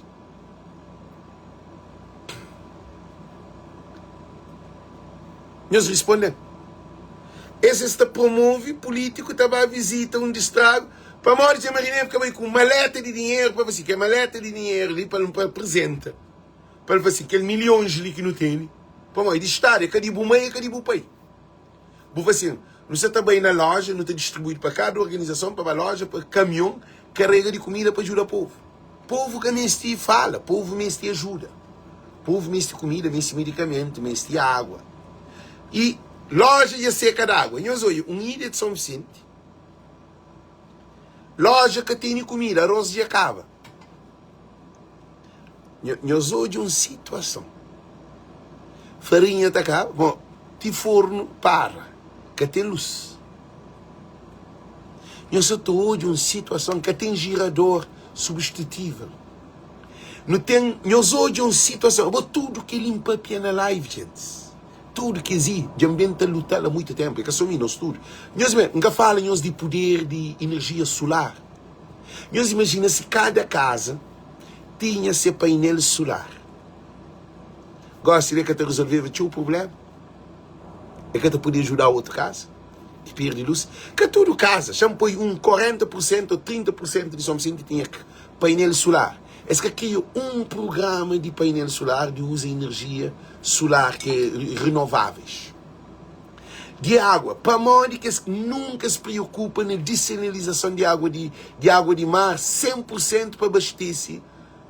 Nhos risponde-m. Es es ta promove pulítiku ta ba vizita undi stragu pamodi dja Marinheru ka bai ku maleta di dinheru pa fla si, kel maleta di dinheru li pa N aprizenta. Pa el fla si, Kel milhons li ki nu tene, pamodi é di Stadu, é ka di bu mai, é ka di bu pai. Bu fla si, Nu sa ta bai na loja, nu ta distribuidu pa kada organizason, pa ba loja, pa kamion karega di kumida pa djuda povu. Povu ka meste fala, povu meste ajuda. Povu meste kumida, meste medikamentu, meste agua. I loja dja seka di agua. Nhos odja, un ilha di São Vicente, loja ka tene kumida, aros dja kaba. Nhos odja un situason. Farinha ta kaba, bon, ti fornu para, ka ten lus. Nhos sa ta odja un situason, ka ten jirador substitutível. Nu ten, nhos odja un situason, bo tudu kel li N papia na live gentis, tudu kes i dja N ben ta luta-l a muitu tenpu, e ka so mi, nos tudu. Nhos ben, N ka fala nhos di puder di inerjia sular. Nhos imajina si kada kaza tinha se painel sular. Gosi li e ka ta rezolveba txeu prubléma, e ka ta podia juda otu kaza ki perde lus. Ka tudu kaza, xa-m poi un 40 pur sentu o 30 pur sentu di Son Visenti tinha Painel sular. Es ka kria un prugrama di painel sular di uza inerjia sular ki é renováveis. Di água, pamodi ki es nunka es preokupa na disenalizason di água di di água di mar 100 pur sentu pa abastese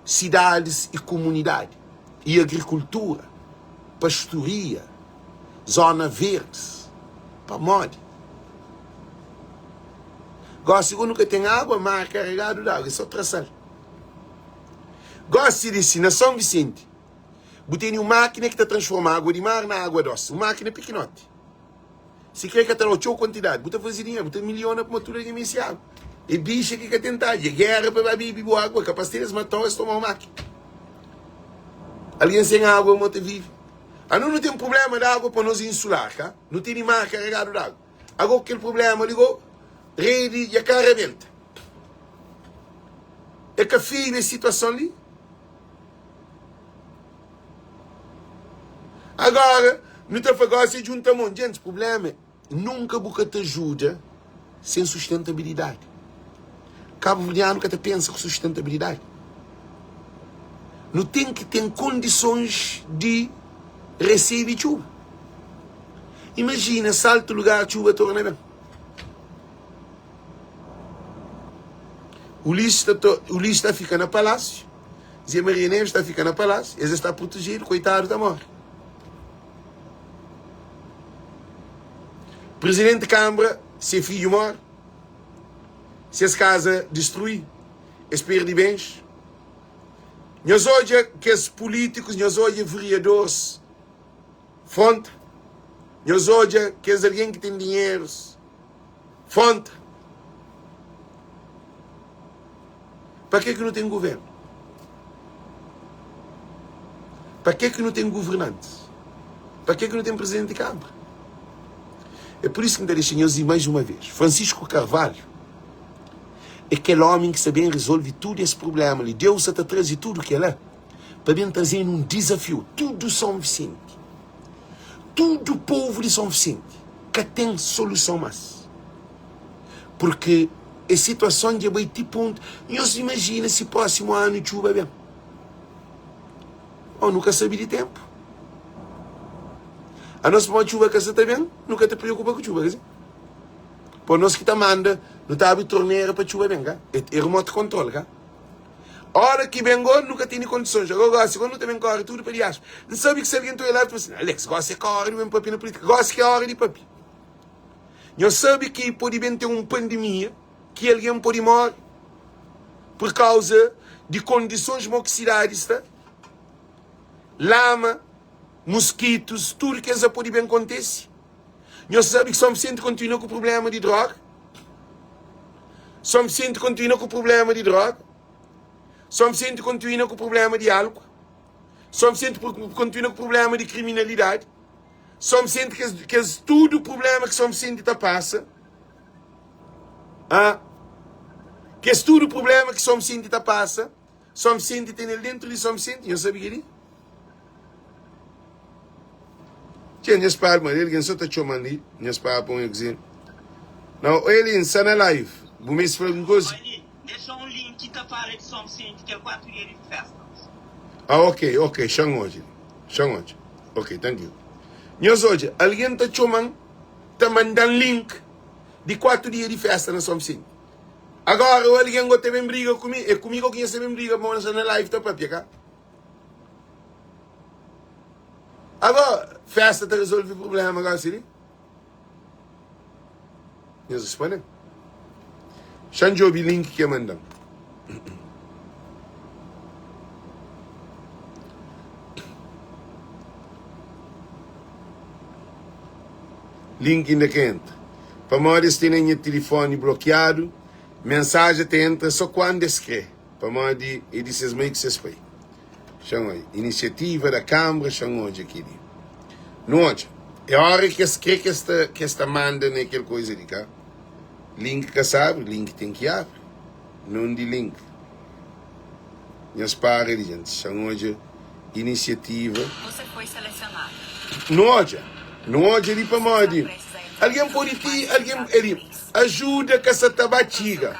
sidadis i kumunidadi i agrikultura, pastoria, zona verdis? Pamodi? Gósi ku nu ka ten água, mar karegadu di água, é sô tra sal. Gósi di si, na São Vicente, bu tene un mákina ki ta transforma água di mar na água dósi, un mákina pikinoti. Sikrê ka ta da-u txeu kuantidadi, bu ta faze dinheru, bu ta miliona pamodi tudu algen meste água. É bixa ki ka ten tadja, é géra pa ba bebe bu água, kapas ten es mata-u, es toma-u mákina. Algen sen água, mo ta vive? Anu nu ten prubléma di água pa nos é insular, ka? Nu tene mar karegadu di água. Ago kel problema li go, redi dja ka rabenta. É ka feio es situason li? Agora, nu ta fla gosi é djunta mon. Djentis, problema é nunka bu ka ta ajuda sen sustentabilidadi. Kabuverdianu ka ta pensa ku sustentabilidadi. Nu ten ki ten kondisons di resebe txuba. Imajina saltu lugar txuba torna ben. Ulisses ta to, Ulisses ta fika na palásiu, Zé Maria Neves ta fika na palásiu, es sta protejidu, koitadu ta morre. Presidente Kambra, se fidju morre, ses kaza distrui, es perde bens. Nhos odja kes pulítikus, nhos odja vereadores, Fronta. Nhos odja kes algen ki ten dinherus. Fronta. Pa ke ki nu ten guvernu? Pa ke ki nu ten guvernantis? Pa ke ki nu ten presidenti di kanbra? É pur isu ki N ta dexa nhos ir mais uma vez. Francisco Carvalho é kel ómi ki sta ben rezolve tudu es prubléma li. Deus sa ta traze tudu kel-la. pa ben traze-nu un dizafiu. Tudu Son Visenti, tudu povu di Son Visenti ka ten soluson más. Purki es situason dja bai ti pontu, nhos imajina si prósimu anu txuba ben. Ó, nu ka sabe di ténpu. Anos pamodi txuba ka sa ta ben, nu ka ta preokupa ku txuba, ka si? Pô nos ki ta manda, nu ta abri tornera pa txuba ben, ka? É remote control, ka? Ora ki ben go, nu ka tene kondisons. Ago gosi go, nu ta ben kore tudu pa diaspa. N sabe ki si algen ta oia la, ta fla sin, Alex, gosi é ka ora di ben papia na pulitika. Gosi ki é ora di papia. Nhos sabe ki pode ben ten un pandemia ki algen pode more pur kauza di kondisons mo ki sidadi sta. Lama, muskitus, tudu kes la pode ben kontese. Nhos sabe ki Son Visenti kontinua ku prubléma di dróga? Son Visenti kontinua ku prubléma di dróga? Son Visenti kontinua ku prubléma di álkua? Son Visenti kontinua ku prubléma di kriminalidadi? Son Visenti kes, kes tudu prubléma ki Son Visenti ta pasa, ah, kes tudu prubléma ki Son Visenti ta pasa, Son Visenti tene-l dentu di Son Visenti, nhos sabe kel-li? Txê, nhas padri, ma algen so ta txoma-m li, nhas padri pa un exem. Nau, Eli, N sta na live, bu meste fla algun koza? Eli, dexa un link ki ta fala di Son Visenti, kel 4 dia di festa. Ah, ok, ok, xa-m odja li, xa-m odja. Ok, thank you. Nhos odja, algen ta txoma-m, ta manda-m link di 4 dia di festa na Son Visenti. Agora, o algen go ta ben briga ku mi, é ku mi go ki nhos ta ben briga, pamodi N sta na live ta papia, ka? Agora, festa ta resolve problema gosi li? Nhos responde-m. Xa-m djobe link ki e manda-m. Link inda ka entra. Pamodi es tene nha tilifoni blokiadu, mensaja ta entra so kuandu es kre, pamodi e di ses mai ku ses pai. Xa-m odja. Inisiativa da Kanbra, xa-m odja kel-li. Nu odja. É óra ki es kre ki es ta, ki es ta manda na kel koiza li, ka? Link ka sa abri, link ten ki abri. Nundi link? Nhos para di djenti. Xa-m odja inisiativa. Nu odja. Nu odja li pamodi algen pode ti, algen, ali, ajuda ka sa ta ba txiga.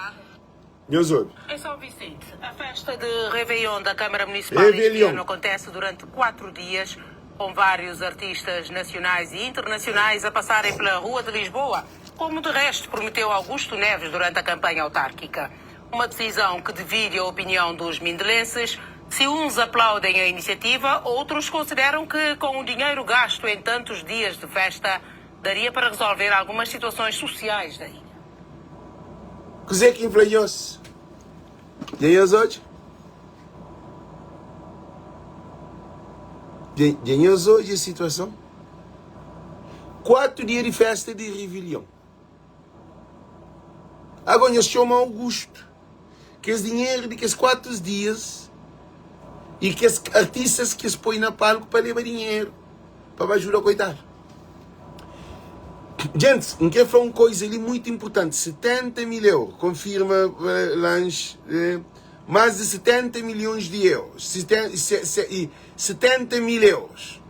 Nhos obi. Em São Vicente, a festa de Réveillon da Câmara Municipal este Réveillon. ano acontece durante 4 dias, com vários artistas nacionais e internacionais a passarem pela Rua de Lisboa, como de resto prometeu Augusto Neves durante a campanha autárquica. Uma decisão que divide a opinião dos mindelenses. Se uns aplaudem a iniciativa, outros consideram que, com o dinheiro gasto em tantos dias de festa, daria para resolver algumas situações sociais da ilha. Kuzê ki N fla nhos? Dja nhos odja? Dja nhos odja situason? 4 dia di festa di Rivilion. Agora nhos txoma Augusto. Kes dinheru di kes 4 dias e kes artistas ki es poi na palku pa leba dinheru pa ba ajuda koitadu. Gents, N kre fla un koiza li muitu inpurtanti, 70 mil euro, konfirma Lange, más di 70 milhons di euros, 70 mil euros.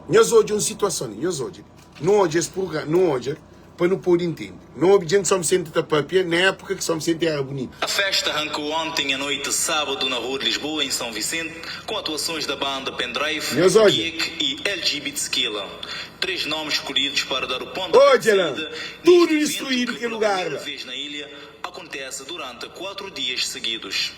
Nhos odja un situason li, nhos odja li, nu odja es prugrama, nu odja Pa nu pode intende. Nu obi djenti São Vicente ta papia na época ki São Vicente era bunitu. A festa arrancou ontem à noite, sábado, na Rua de Lisboa, em São Vicente, com atuações da banda Pendrive, Nhos odja. Geek e LGBT Skilla. Três nomes escolhidos para dar o pontapé de Odja la! saída Tudu neste evento distruídu que, kel pela lugar primeira la. vez na ilha, acontece durante quatro dias seguidos.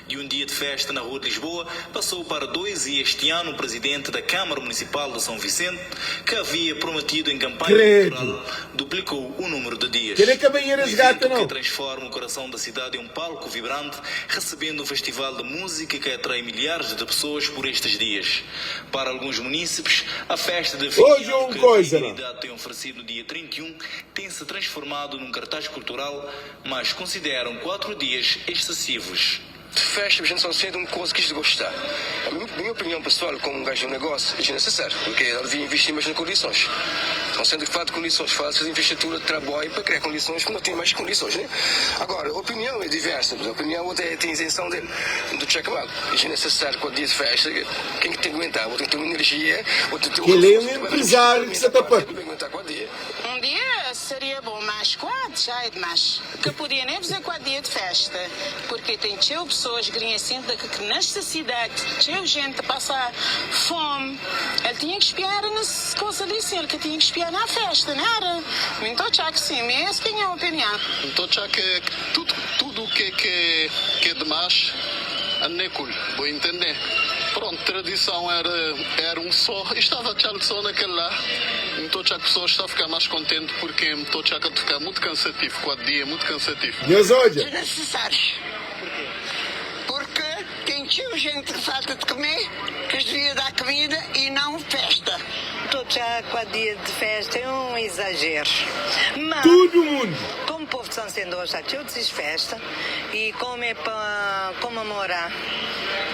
De um dia de festa na Rua de Lisboa, passou para dois e este ano o presidente da Câmara Municipal de São Vicente, que havia prometido em campanha Credo! eleitoral, duplicou o número de dias. Kel-li ka ben Um resgata evento que nau. transforma o coração da cidade em um palco vibrante, recebendo um festival de música que atrai milhares de pessoas por estes dias. Para alguns munícipes, a festa de fim de Odja ano un que a koiza la. idade tem oferecido no dia 31 tem se transformado num cartaz cultural mas consideram 4 dias excessivos. Festa, a gente só sente um coisa que de gostar. A minha, minha opinião pessoal, como um gajo de negócio, é desnecessário, porque ela devia investir mais nas condições. Então, sendo que falta de condições, falta de infraestrutura de trabalho para criar condições que não tem mais condições, né? Agora, a opinião é diversa, a opinião até tem isenção dele, do check mal. É desnecessário quando dia de festa, quem que tem que aguentar? Ou tem que ter uma energia, ou tem que ter um Kel-li é un reforço, enprezáriu ki sa ta papia. Tem que aguentar quatro dias. Um dia seria bom, mas 4 já é demais. Ka podia nem fazer 4 dia de festa, porque tem txeu pessoas grinhasinta que que necessidade, txeu gente ta passa fome. El tinha que espiar nesse coisa ali sim, el que tinha que espiar na festa, não era? Mi nta otxa que sim, mi esse que é nha opinião. Nta otxa ke tudo tudo ke ke ke é demais ane kul, bo intendê? Pronto, tradição era era um só e estava txal só naquele lá. Nta otxa ke pessoas sta ficar mais contente porque nta otxa ke ta ficar muito cansativo, 4 dia é muito cansativo. Nhos odja. Desnecessário. Porque tem txeu gente que falta de comer, que es devia dar comida e não festa. Tô txa 4 dia de festa é um exagero. Mas, Tudu mundu. como povo de São Vicente gosta txeu de sis festa e como é pa comemora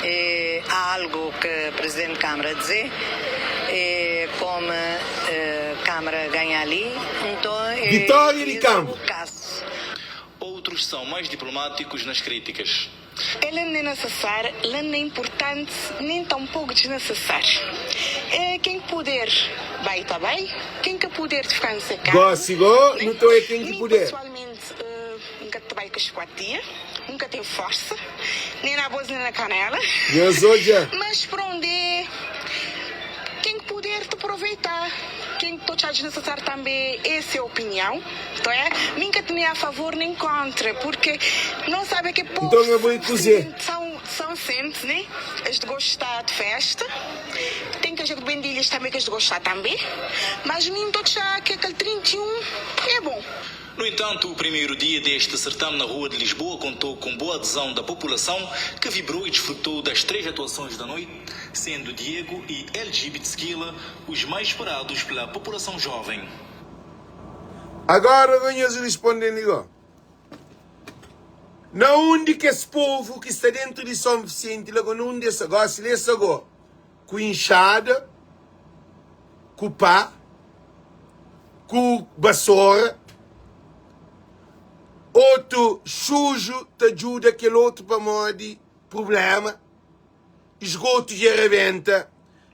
é algo que presidente de Câmara dze, é como Câmara ganha ali, nton é Vitória di es Câmara. o caso. Outros são mais diplomáticos nas críticas. El nem necessário, el nem importante, nem tão pouco desnecessário. É quem puder, vai tá bem. Quem que puder de ficar nessa casa. Gósi gó, nu ta oia ken ki Mim, puder. pessoalmente, nunca trabalho com os 4 dias, nunca tenho força, nem na bolsa nem na canela. Nhos odja. Mas por onde é, quem que puder te aproveitar. Quem que tocar desnecessário também, essa é a opinião. Então é, nunca te nem a favor nem contra, porque não sabe que povo Então eu vou em kuzê? são, são sente, né? As de gostar de festa. Tem que a gente bendilhas também que as de gostar também. Mas mim tô já que aquele 31 é bom. No entanto, o primeiro dia deste certame na Rua de Lisboa contou com boa adesão da população, que vibrou e desfrutou das 3 atuações da noite, sendo Diego e LGBT Skilla os mais esperados pela população jovem. Agora nhos responde-m li gó. Na undi kes povu ki sta dentu di Son Visenti la go na undi es sta gosi la es sta go ku inxada ku pá ku basora otu xuju ta djuda kel otu pamodi prublema Esgotu dja rabenta,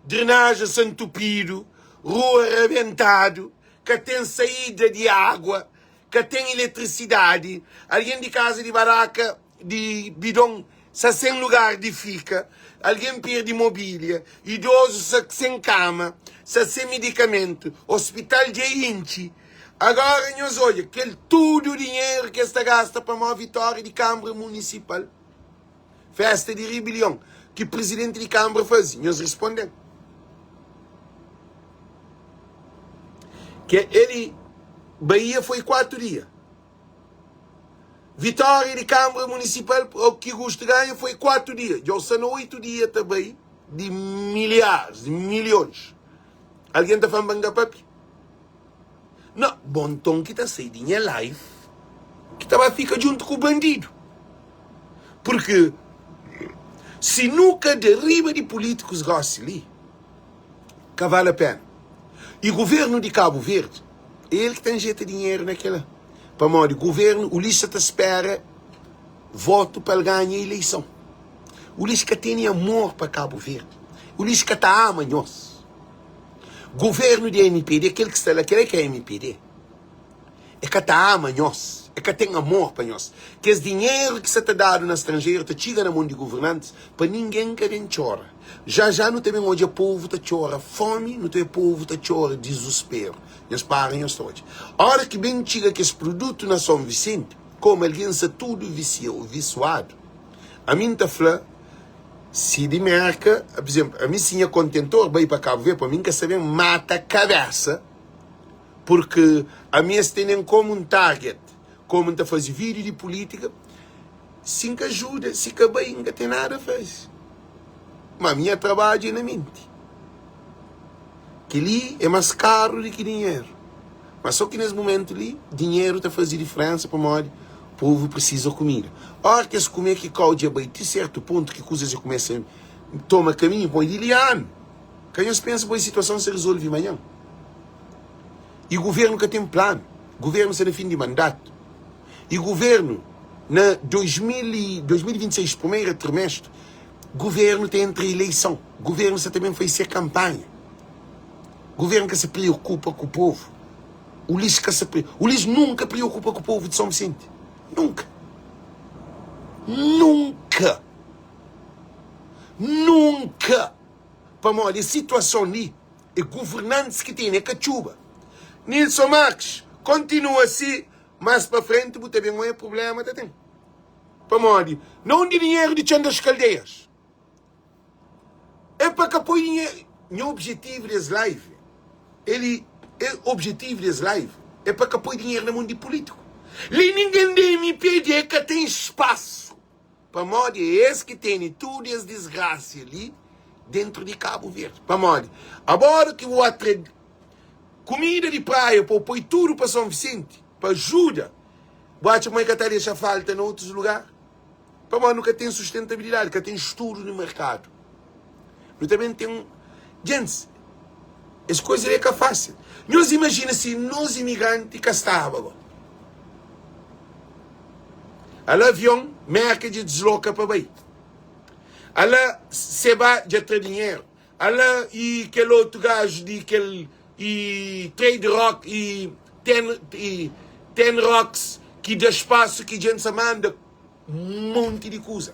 drenajen sta ntupidu, rua rabentadu, ka ten saída di água, ka ten eletrisidadi, algen di kaza di baraka di bidon sta sen lugar di fika, algen perde mobília, idozu sta sen kama, sta sen medikamentu, ospital dja intxi. Agora nhos odja kel tudu dinheru ki es ta gasta pa move vitória di Kanbra Munisipal. Festa di ribilion ki prizidenti di kanbra faze? Nhos risponde-m. Ke eli Baía foi 4 dia. Vitória di Kanbra Munisipal o ki Gusto ganha foi 4 dia. Dja sta na 8 dia ta bai di milhares, di milhons. Algen ta fla-m pa N ka papia? Na bon nton ki ta sai di nha life ki ta ba fika djuntu ku bandidu porque si nu ka da riba di políticos gosi li ka vale a pena e governo di Cabo Verde é el ki ta injeta dinheiro na kela pamodi governo Ulisses sa ta spera voto pa el ganha eleição Ulisses ka tene amor pa Cabo Verde Ulisses ka ta ama nhos. Governo di mpd kel ki sta la kel ki é mpd e ka ta ama nhos e ka ten amor pa nhos kes dinheiro ki sa ta dadu na stranjeiro ta txiga na mon di governantes pa ninguém ka ben txora já já nu ta ben odja povo ta txora fomi nu ta odja povo ta txora dizuspero nhos para nhos ta odja ora ki ben txiga kes produto na São Vicente como alguém sa tudo viciou visuado ami nta fla Si di Merka, pur izénplu, ami si nha kontentor bai pa Kabu Verdi, pa mi N ka sta ben mata kabésa, purki ami es tene-m komu un target, komu N ta faze vídiu di pulítika, si N ka ajuda, si ka bai, N ka ten nada faze. Má mi nha trabadju é na menti. Kel-li é más karu di ki dinheru. Má sô ki nes momentu li, dinheru ta faze diferénsa pamodi povu prisiza kumida. Óras ki es kume ki kau dja bai ti sértu pontu ki kuzas dja kumesa toma kaminhu, poi di li anu. Ka nhos pensa poi situason sa rezolve manhan. I guvernu ka ten planu. Guvernu sta na fin di mandatu. I guvernu na 2026, primeira trimestre, guvernu ta entra ileison. Guvernu sta ta ben faze se kanpanha. Governo ka sa preocupa ku povo. Ulisses ka sa Ulisses nunca preocupa ku povo de São Vicente. Nunca. Nunca. Nunca. Pamodi es situação li é governantes ki tene, é ka txuba. Nilson Marques, continua si, mas pa frente bu ta ben oia problema ta ten. Pamodi na undi dinheiro di Txan das Caldeiras? É pa ka poi dinheiro. Nha objetivo des live, ele é objetivo des live é pa ka poi dinheiro na mão de político. Li ninguém de MPD ka tem espaço. Pamodi é es ki tene tudo es desgracia li dentro de Cabo Verde. Pamodi agora ki bu atra comida de praia pa poi tudo pa São Vicente, pa ajuda, bu atxa ma ka ta deixa falta na outros lugar? Pamodi nu ka ten sustentabilidadi, ka ten studu di merkadu. Nu ta ben ten. Gentis, es koza li é ka fásil. Nhos imajina si nos imigranti ka staba go. Ala avion, Merka dja disloka pa bai. Ala Seba dja tra dinheru. Ala i kel otu gaju di kel i Trade Rock i Ten i Ten Rocks ki da spasu ki djent sa manda un monti di kuza.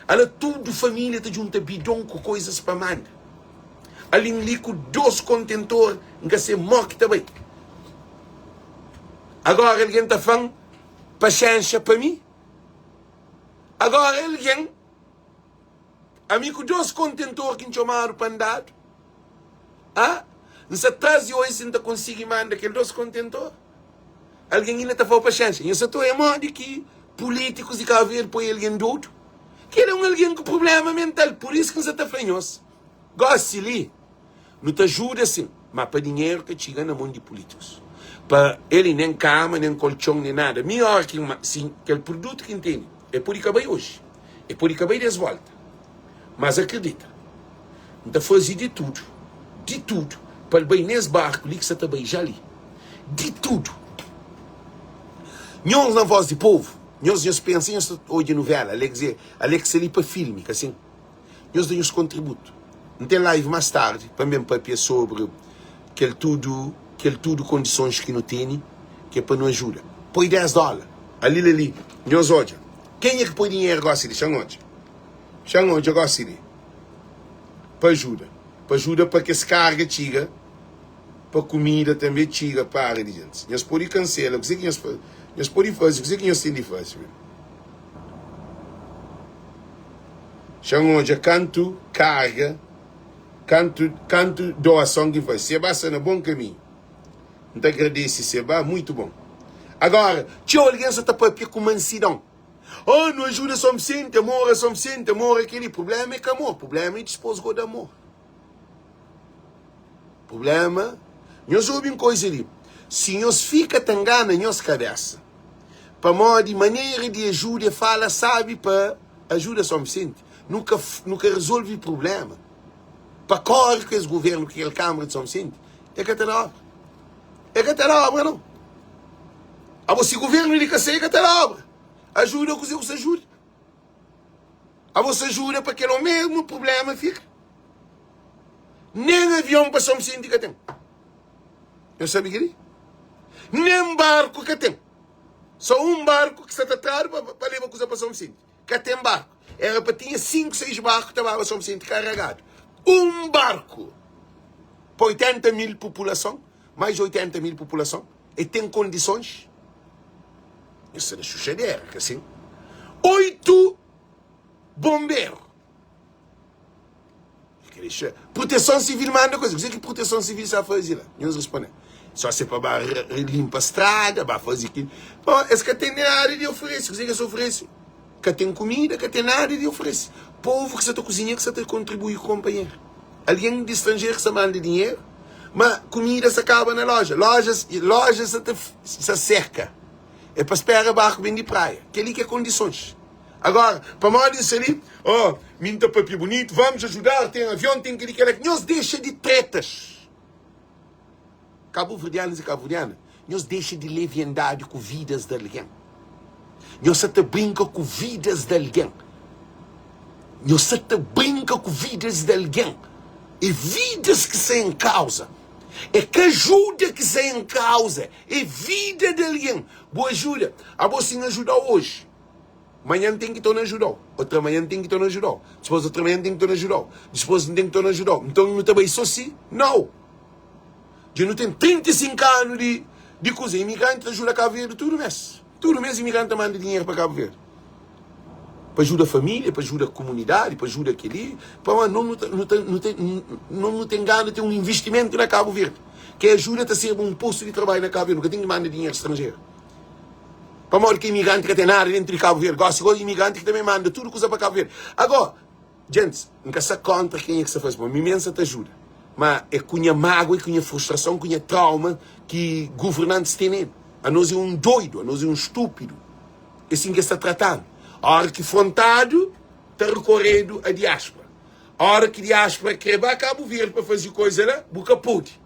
Ala tudu familia ta djunta bidon ku koizas pa manda. Alin li ku dos kontentor N ka se mo ki ta bai. Agora algen ta fla-m paxenxa pa mi? Agora algen. Ami ku dos kontentor ki N txomadu pa N dadu. A N sa traze oji si N ta konsigi manda kel dos kontentor. Algen inda ta fla-u paxénxa. Nha sa ta oja modi ki pulítikus di Kabu Verdi poi algen dodu. Kel é un algen ku prubléma mental. Pur isu ki N sa ta fla nhos, gósi li nu ta ajuda sin, má pa dinheru ka txiga na mon di pulítikus. Pa el nen kama, nen koltxon, nen nada. Mi óra ki si kel produtu ki N tene. E pode ka bai oji, e pode ka bai des volta, mas akredita, N ta faze di tudu, di tudu, pa el bai nes barku li ki sa ta bai ja li. Di tudu. Nhos na Voz di Povu, nhos nhos pensa nhos ta odja nuvela, ale kze, ale ki sta li pa filmi, ka sin? Nhos da nhos kontributu. N ten live mas tardi pa N ben papia sobri kel tudu, kel tudu kondisons ki nu tene ki é pa nu ajuda. Poi 10 dóla ali la li, nhos odja. Kenha ki poi dinheru gosi li? Xa-m odja. Xa-m odja gosi li. Pa ajuda. Pa ajuda pa kes karga txiga, pa kumida tanbe txiga para di gentis. Nhos pode kansela kuzê ki nhos nhos pode faze kuzê ki nhos ten di faze. Xa-m odja kantu karga, kantu kantu doason ki N faze. Seba sta na bon kaminhu. N ta agradese Seba, muitu bon. Agora, txeu algen sa ta papia ku mansidon. Oh, nu ajuda São Vicente, amor a São Vicente, amor a kel-li. Prubléma é ka amor, prubléma é dispôs go da amor. Prubléma, nhos obi un koiza li, si nhos fika ta ngana nhos kabésa, pamodi manera di ajuda é fala sábi pa ajuda São Vicente, nu ka, nu ka rezolve prubléma. Pa kóre ku es govérnu, ku kel Kámara di São Vicente, é ka ta da óbra. É ka ta da obra não. Abo si governo li ka sai, é ka ta da obra. Ajuda kuzê ku sa ajuda? Abo sa ajuda pa kel mesmo problema fika. Nem avião pa São Vicente ka tem. Eu sabe kel-li? Nem barco ka tem. Só um barco ki sa ta tradu pa, pa leba kuza pa São Vicente. Ka tem barco. Era pa tinha 5, 6 barco ta baba São Vicente carregado. Um barco. Pa 80 mil populason, mais di 80 mil populason, e ten kondisons? Nhos sta na xuxadera, ka sin? 8 bonberu. Proteson sivil manda kuze? Kuze ki proteson sivil sta faze la? Nhos responde. Só se pa ba limpa strada, ba faze ki. Bom, es ka ten nada di oferese. Kuze ki es oferese? Ka ten kumida, ka ten nada di oferese. Povu ki sa ta kuzinha ki sa ta kontribui ku konpanheru. Algen di stranjeru ki sa manda dinheru, ma kumida sa kaba na loja. Lojas, loja sa ta sa seka. É pa spera barku ben di praia. Kel-li ki é kondisons. Agora, pamodi N sta li, oh, mi N ta papia bunitu, vamos ajudar, ten avion, ten kel-li, kel-la. Nhos dexa di tretas. Kabuverdianus i kabuverdiana, nhos dexa di leviandadi ku vidas di algen. Nhos sa ta brinka ku vidas di algen. Nhos sa ta brinka ku vidas di algen. É vidas ki sta en kauza. É ka ajuda ki sta en kauza, é vida di algen. Bu ajuda, abo si N ajuda-u oji, Manhan ten ki torna ajudau, otra manhan ten ki torna ajudau, dispos otra manhan ten ki torna ajudau, dispos N ten ki torna ajudau. Nton nu ta bai so si? Nau! Dja nu ten 35 anu di di kuza. Imigranti ta ajuda Kabu Verdi tudu mes. Tudu mes imigranti ta manda dinheru pa Kabu Verdi. Pa ajuda família, pa ajuda kumunidadi, pa ajuda kel-li. Pamodi nos nu ta nu ta nu ta nos nu ten gana ten un investimentu na Kabu Verdi. Ke ajuda ta serba un postu di trabadju na Kabu Verdi. Nu ka ten ki manda dinheru stranjeru. Pamodi ki imigranti ka ten nada dentru di Kabu Verdi? Gosi go imigranti ki ta ben manda tudu kuza pa Kabu Verdi. Ago, gentis, N ka sta kontra kenha ki sta faze, pamodi mi mesmu sa ta ajuda. Ma é ku nha magua, é ku nha frustrason, ku nha trauma ki guvernantis tene-nu. Anos é un doidu, anos é un stúpidu. É sin ki es ta trata-nu. Ora ki frontadu, ta rekoredu a diáspora. Ora ki diáspora kre ba Kabu Verdi pa faze koza la, bu ka pode.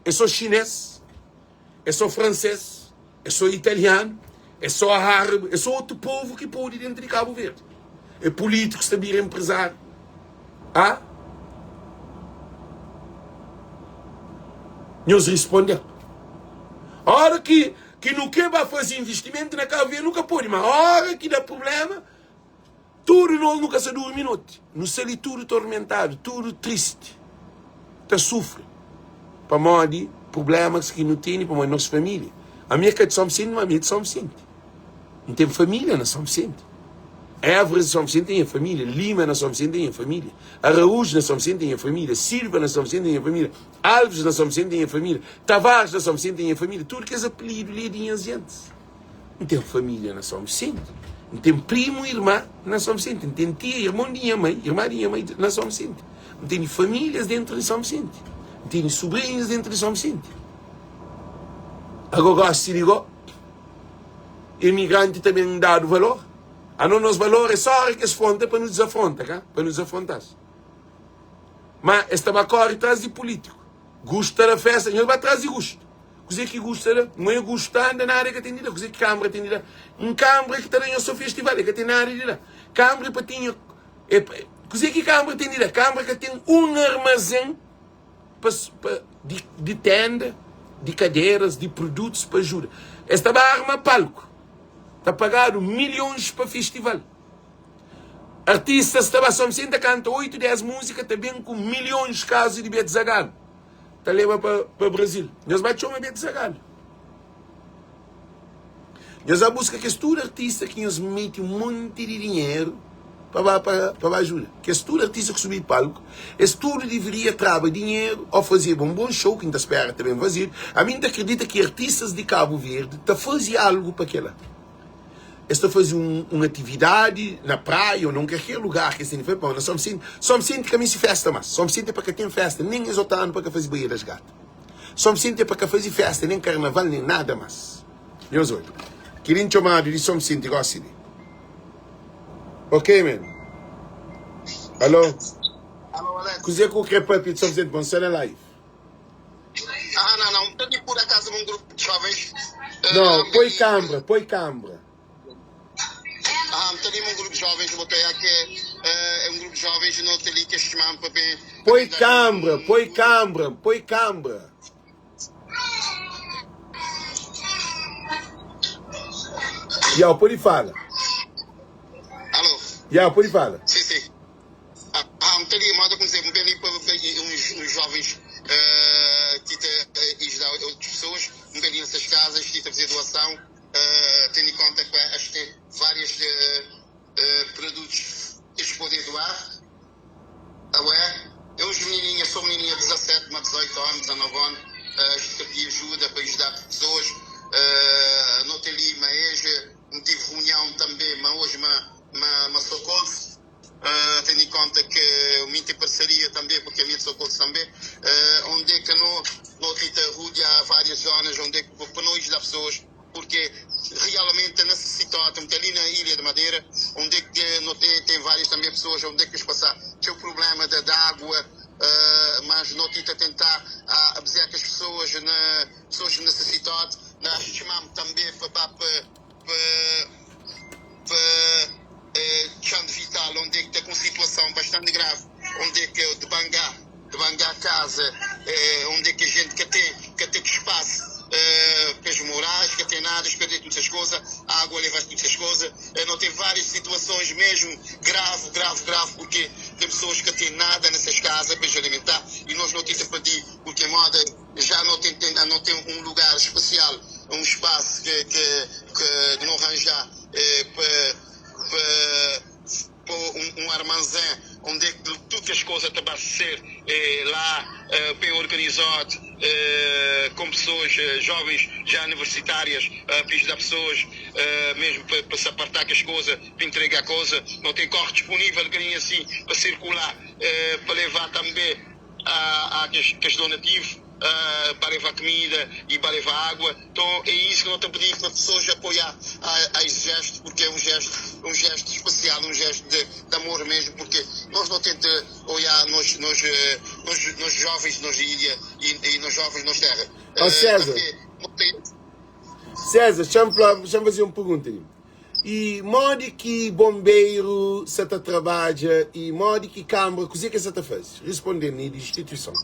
É so xinês. É só fransês, é só italianu, é só árabi, é só otu povu ki pode dentu di Kabu Verdi. É pulítikus ta bira enprezáriu. Ah? Nhos risponde-m. Óra ki, ki nu krê ba faze investimentu na Kabu Verdi, nu ka pode. Ma óra ki da prubléma, Tudu nos nu ka sa durmi noti. Nu sta li tudu tormentadu, tudu tristi, ta sufri pamodi prublémas ki nu tene, pamodi nos família. Ami é ka di São Vicente, ma ami é di São Vicente. N ten família na São Vicente. Évora di São Vicente é nha família, Lima na São Vicente é nha família, Araújo na São Vicente é nha família, Silva na São Vicente é nha família, Alves na São Vicente é nha família, Tavares na São Vicente é nha família. Tudu kes apelidu li é di nhas gentis. N ten família na São Vicente, N ten primu, irmã na São Vicente, N ten tia, irmon di nha mãe, irmã di nha mãe na São Vicente. N tene famílias dentru di São Vicente, N tene sobrinhus dentru di São Vicente. Agora gosi di go, imigranti ta ben dadu valor? Ano nos valor é só ora ki es fronta pa nu dizafronta, ka? Pa nu dizafronta-s. Ma es ta ba kore tras di pulítiku. Gustu ta da festa, nhos ba tras di gustu. Kuzê ki gustu ta da? Mo é gustu ta anda, nada ka ten di da. Kuzê ki kanbra ten di da? Un kanbra ki ta da nhos so festival, e ka ten nada di da. Kanbra é pa tinha é pa, kuzê ki kanbra ten di da? Kanbra ka ten un armazén pa, pa, di, di tenda, di kaderas, di produtus pa ajuda. Es ta ba arma palku, ta pagadu milhons pa festival. Artistas ta ba São Vicente ta kanta 8, 10 múzika, ta ben ku milhons kazu di Bete Zagalo, ta leba pa, pa Brasil. Nhos ba txoma Bete Zagalo. Nhos ba buska kes tudu artista ki nhos meti un monti di dinheru pa ba pa, pa ba ajuda. Kes tudu artista ki subi palku, es tudu deveria traba dinheru ou fazeba un bon show ki N ta spera ta ben fazedu. Ami N ta akredita ki artistas di Kabu Verdi ta faze algu pa kela. Es ta faze un, un atividadi na praia ou na un kalker lugar ki es ten di faze, pamodi na São Vicente, São Vicente ka meste festa mas. São Vicente é pa ka ten festa, nen es otu anu pa ka faze Baía das Gatas. São Vicente é pa ka faze festa, nen karnaval, nen nada mas. Nhos odja. Kel-li N txomadu di São Vicente gosi li. Ok, man. Alô? Alô, Alex. Kuzê ku kre papia di São Vicente? Bom, sta na live. Ah, não, não. Tô de por acaso um grupo de jovens. Não, põe câmara, põe câmara. Ah, tá ali um grupo de jovens, botou aí que é um grupo de jovens no ali que chamam para bem. Põe câmara, põe câmara, põe câmara. Ya, pode fala. Alô? Ya, pode fala. Sim, sim. Ah, um ali, moda como dizer, um ali para uns, uns jovens uh, que te ajudar outras pessoas, um ali nessas casas, que te fazer doação, uh, tendo em conta que acho que tem vários uh, uh, produtos que eles podem doar. Ah, ué, eu uns menininha, sou menininha de 17, mas 18 anos, 19 anos, uh, que pedi ajuda para ajudar pessoas. Uh, no ali, mas hoje não tive reunião também, mas hoje ma, ma, ma socorro. Uh, tendo em conta que o minha parceria também, porque a minha socorro também, uh, onde é que não, não tenta rodear várias zonas, onde é que para não ajudar pessoas, porque realmente necessitamos, ali na Ilha de Madeira, onde é que não tem, tem várias também pessoas, onde é que eles passar, tem o problema da, da água, uh, mas não tenta tentar a, a dizer que as pessoas, na, pessoas necessitadas, nós chamamos também para, para, para, para Chão Vital, onde é que está com situação bastante grave, onde é que de Bangá, de Bangá casa, eh, onde é que a gente que tem, que tem espaço eh, para as morais, que tem nada, perder muitas coisas, a água leva muitas coisas, eh, não tem várias situações mesmo grave, grave, grave, porque tem pessoas que têm nada nessas casas para se alimentar e nós não temos pedir, porque moda já não tem, tem, não tem um lugar especial, um espaço que, que, que, que não arranjar eh, para para um, um armazém onde é que todas as coisas também ser eh, lá eh, bem organizado eh, com pessoas eh, jovens já universitárias eh, para ajudar pessoas eh, mesmo para, para se apartar com as coisas para entregar coisa não tem carro disponível que nem assim para circular eh, para levar também a, a que, que donativos uh, para levar comida e para levar água. Então é isso que eu estou a pedir para as pessoas apoiar a, a esse gesto, porque é um gesto, um gesto especial, um gesto de, de amor mesmo, porque nós não tentamos olhar nos, nos, nos, nos jovens nos ilha e, e nos jovens nos terra. Ó César, César, deixa-me deixa fazer uma pergunta aí. E modi ki bombeiro sa ta trabadja e modi ki câmara, kuzê ki es sa ta faze? Responde-m di instituison.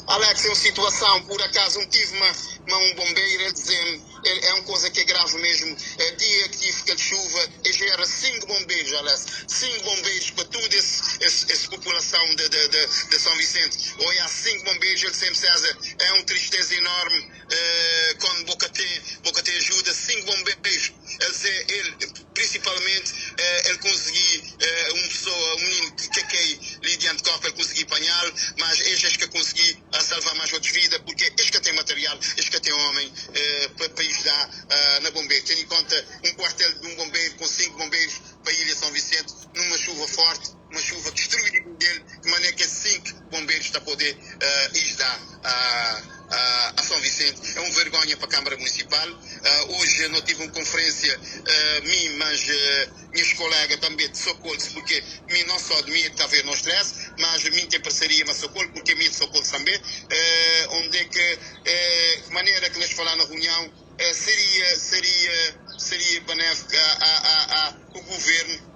Alex, é uma situação, por acaso, não tive uma, uma, um bombeiro, ele dizendo, é uma coisa que é grave mesmo. É dia que tive aquela chuva, e gera cinco bombeiros, Alex, cinco bombeiros para toda esse, esse, essa população de, de, de, de São Vicente. Olha, cinco bombeiros, ele sempre César, é uma tristeza enorme, eh, quando Boca tem, Boca tem ajuda, cinco bombeiros, ele, ele principalmente, eh, ele consegui eh, uma pessoa, um menino que que cai ali diante do corpo, ele consegui apanhá-lo, mas estes que consegui a salvar mais outras vidas, porque este que tem material, este que tem homem eh, para, para ajudar uh, na bombeiro. Tendo em conta um quartel de um bombeiro com cinco bombeiros para a Ilha São Vicente, numa chuva forte, uma chuva que destruiu dele, de maneira que cinco bombeiros está a poder uh, ajudar a. a São Vicente é um vergonha pa Câmara Municipal. Hoje no tive um conferência mi mas nhas colega tambe de Socolse porque mi não só de mi é de Cabo Verde no stress mas mi tem parceria ma Socolse porque mi é de Socolse tambe onde é que maneira que nós falar na reunião seria seria seria benéfico a a a o governo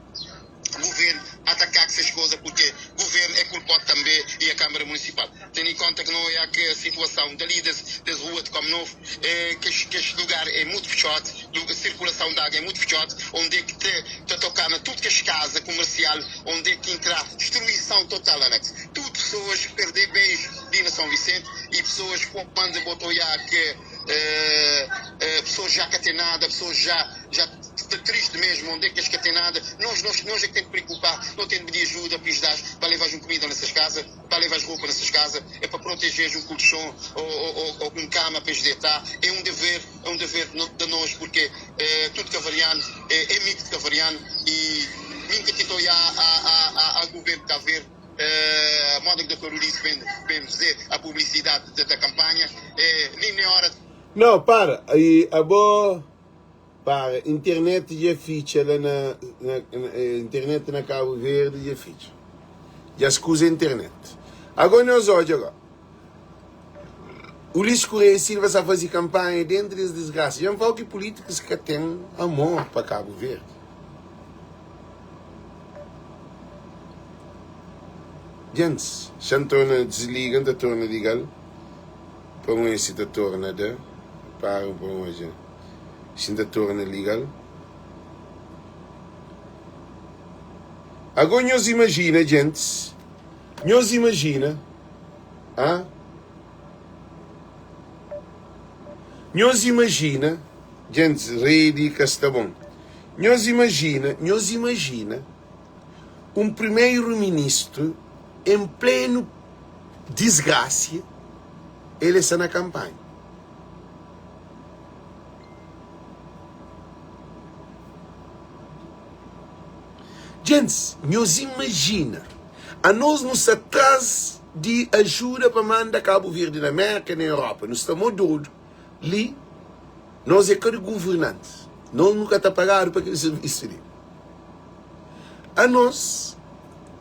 Governo atacar essas coisas porque governo é culpado também e a Câmara Municipal. Tendo em conta que não é que a situação dali das, das ruas de Como Novo, é, que, este, que este lugar é muito fechado, a circulação de água é muito fechado, onde é que te, te tocar na tudo que as casa comercial, onde é que entrar destruição total, Alex. Tudo pessoas perder bens ali na São Vicente e pessoas quando botou já que eh, eh, pessoas já que têm nada, pessoas já, já Está triste mesmo, onde é que és que tem nada? Nós, nós, nós é que temos que preocupar, não temos de pedir ajuda para dar, para levar um comida nessas casas, para levar roupa nessas casas, é para proteger um colchão ou, ou, ou, ou um cama para deitar. É um dever, é um dever de nós, porque é, tudo cavariano, é, é amigo de cavariano e nunca tentou a, a, a, a governo de Cabo Verde. É, a moda que o Dr. Ulisses vem, vem fazer a publicidade da, da campanha, é, nem na hora. Não, para, aí a boa. Para, internet dja fitxa la na, na, internet na Cabo Verde dja fitxa. Dja skuza internet. Agora nhos odja agora. Ulisses Correia Silva sa faze campanha dentro des desgraça. Dja N fala ki políticos ka ten amor pa Cabo Verde. Djents, xa N torna desliga, N ta torna liga-l pa N oja si ta torna da. Para pa N oja. Si N ta torna liga-l. Ago nhos imajina, djentis, nhos imajina, ah, nhos imajina, djentis, redi ka sta bon. Nhos imajina, nhos imajina un primeru-ministru en plenu disgrasia, el sta na kanpanha. Djentis, nhos imajina, anos nu sta tras di ajuda pa manda Kabu Verdi na Merka, na Europa, nu sta mo dodu li, nos é ka di guvernantis, nos nu ka ta pagadu pa kel sirvisu li. Anos,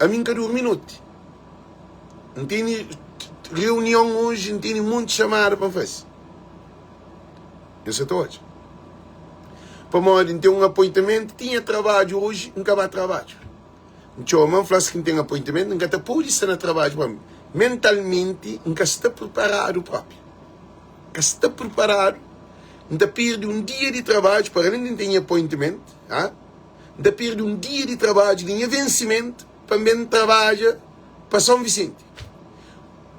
ami N ka durmi noti, N tene reunion oji, N tene monti xamada pa N fase. Nhos sa ta odja. Pamodi N ten un apointamentu, tinha trabadju oji, N ka ba trabadju. N txoma, N fla-s ki N ten apointamentu, N ka ta pode sta na trabadju pamodi mentalmenti N ka sta priparadu propi. N ka sta priparadu, N ta perde un dia di trabadju, para alén di N ten nha apointamentu, ha? N ta perde un dia di trabadju di nha vensimentu pa N ben trabadja pa São Vicente.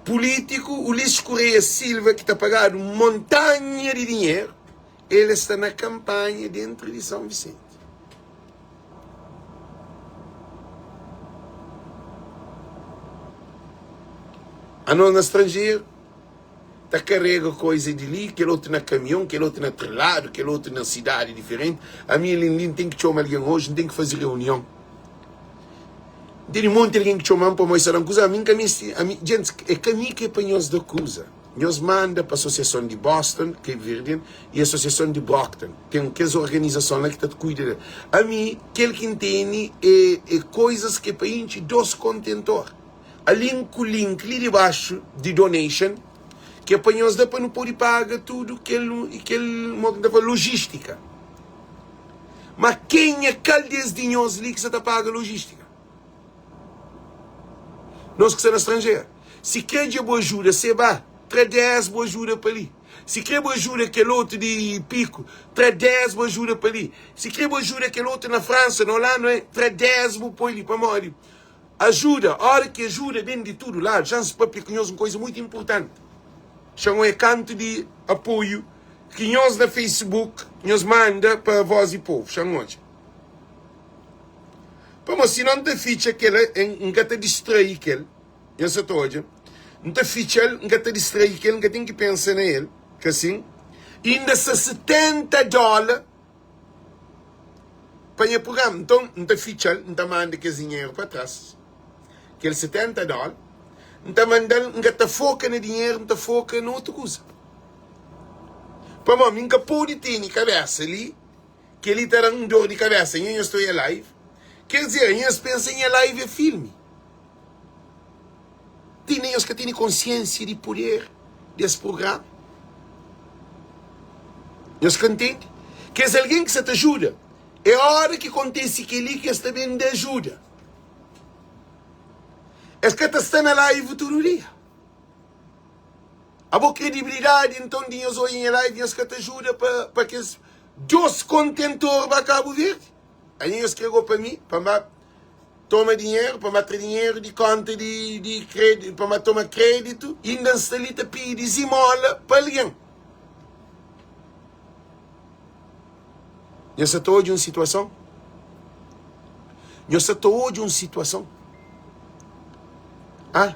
Pulítiku Ulisses Correia Silva ki ta pagadu un montanha di dinheru, el sta na kanpanha dentru di São Vicente. Anos na stranjeru ta karega koiza di li, kel otu na kamion, kel otu na triladu, kel otu na sidadi diferenti. Ami li N ten ki txoma algen oji, N ten ki faze reunion. N tene monti algen ki txoma-m pamodi es ta da-m kuza. Ami N ka meste, ami, djentis, é ka mi ki é pa nhos da kuza. Nhos manda pa asosiason di Boston, Cape Verdean, i asosiason di Brockton. Ten kes organizason la ki ta kuida di. Ami, kel ki N tene é, é koizas ki é pa intxi dos kontentor. Ali-m ku link li di baxu di donation, ki é pa nhos da pa nu pode paga tudu kel, kel, mo ki N ta fla, lojistika. Ma kenha, kal des di nhos li ki sa ta paga lojistika? Nos ki sta na stranjeru. Si kre dja bu ajuda Seba, tra 10 bu ajuda pa li. Si kre bu ajuda kel otu di Piku, tra 10 bu ajuda pa li. Si kre bu ajuda kel otu na Fransa, na Holanda, tra 10 bu poi li. Pamodi ajuda, ora ki ajuda ben di tudu ladu, xa N papia ku nhos un koisa mutu inpurtanti. Xa N oia kantu di apoiu ki nhos na Facebook nhos manda pa Voz di Povo, xa N odja. Pamodi si no N ta fitxa kel, N ka ta distrai kel, nhos sa ta odja, N ta fitxa-l, N ka ta distrai kel, N ka ten ki pensa na el, ka sin? Inda sta 70 dóla pa nha prugrama. Nton, N ta fitxa-l, N ta manda kes dinheru pa tras, kel 70 dóla. N ta manda-l, N ka ta foka na dinheru, N ta foka na otu kuza. Pamodi mi N ka pode tene kabésa li, kel-li ta da-m dor di kabésa. Nha nhos ta oia live, ker dizer, nhos pensa nha live é filmi. Ti nen nhos ka tene konsiénsia di puder di es prugrama. Nhos ka ntende? Kes algen ki sa ta ajuda, é óra ki kontese kel-li ki es ta ben da ajuda. Es ka ta sta na live tudu dia. Abo kredibilidadi nton di nhos oja nha live nhos ka ta ajuda pa pa kes 2 kontentor ba Kabu Verdi? Aí nhos kre go pa mi pa N ba toma dinheru pa N ba tra dinheru di konta di di kredi pa N ba toma kreditu inda N sta li ta pidi zimola pa algen. Nhos sa ta odja un situason? Nhos sa ta odja un situason? Ah?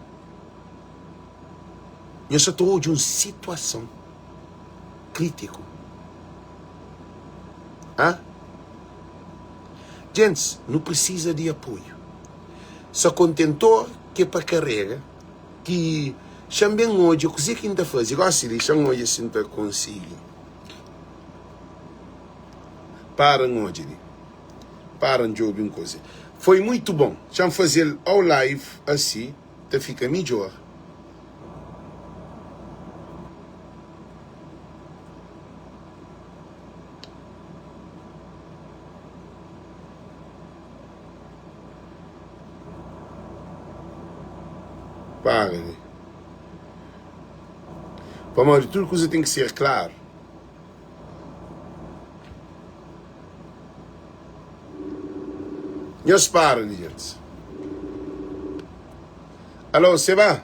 Nhos sa ta odja un situason kritiku? Ah? Gentis, nu prisiza di apoiu. Sa kontentor ki é pa karega, ki xa-m ben odja kuzê ki N ta faze. Gósi li, xa-m odja si N ta konsigi. Para N odja li. Para N djobe un koza. Foi muitu bon. Txa-m faze-l au live asi ta fika midjor. Para li. Pamodi tudu kuza ten ki ser klaru. Nhos para li djents. Alo, Seba?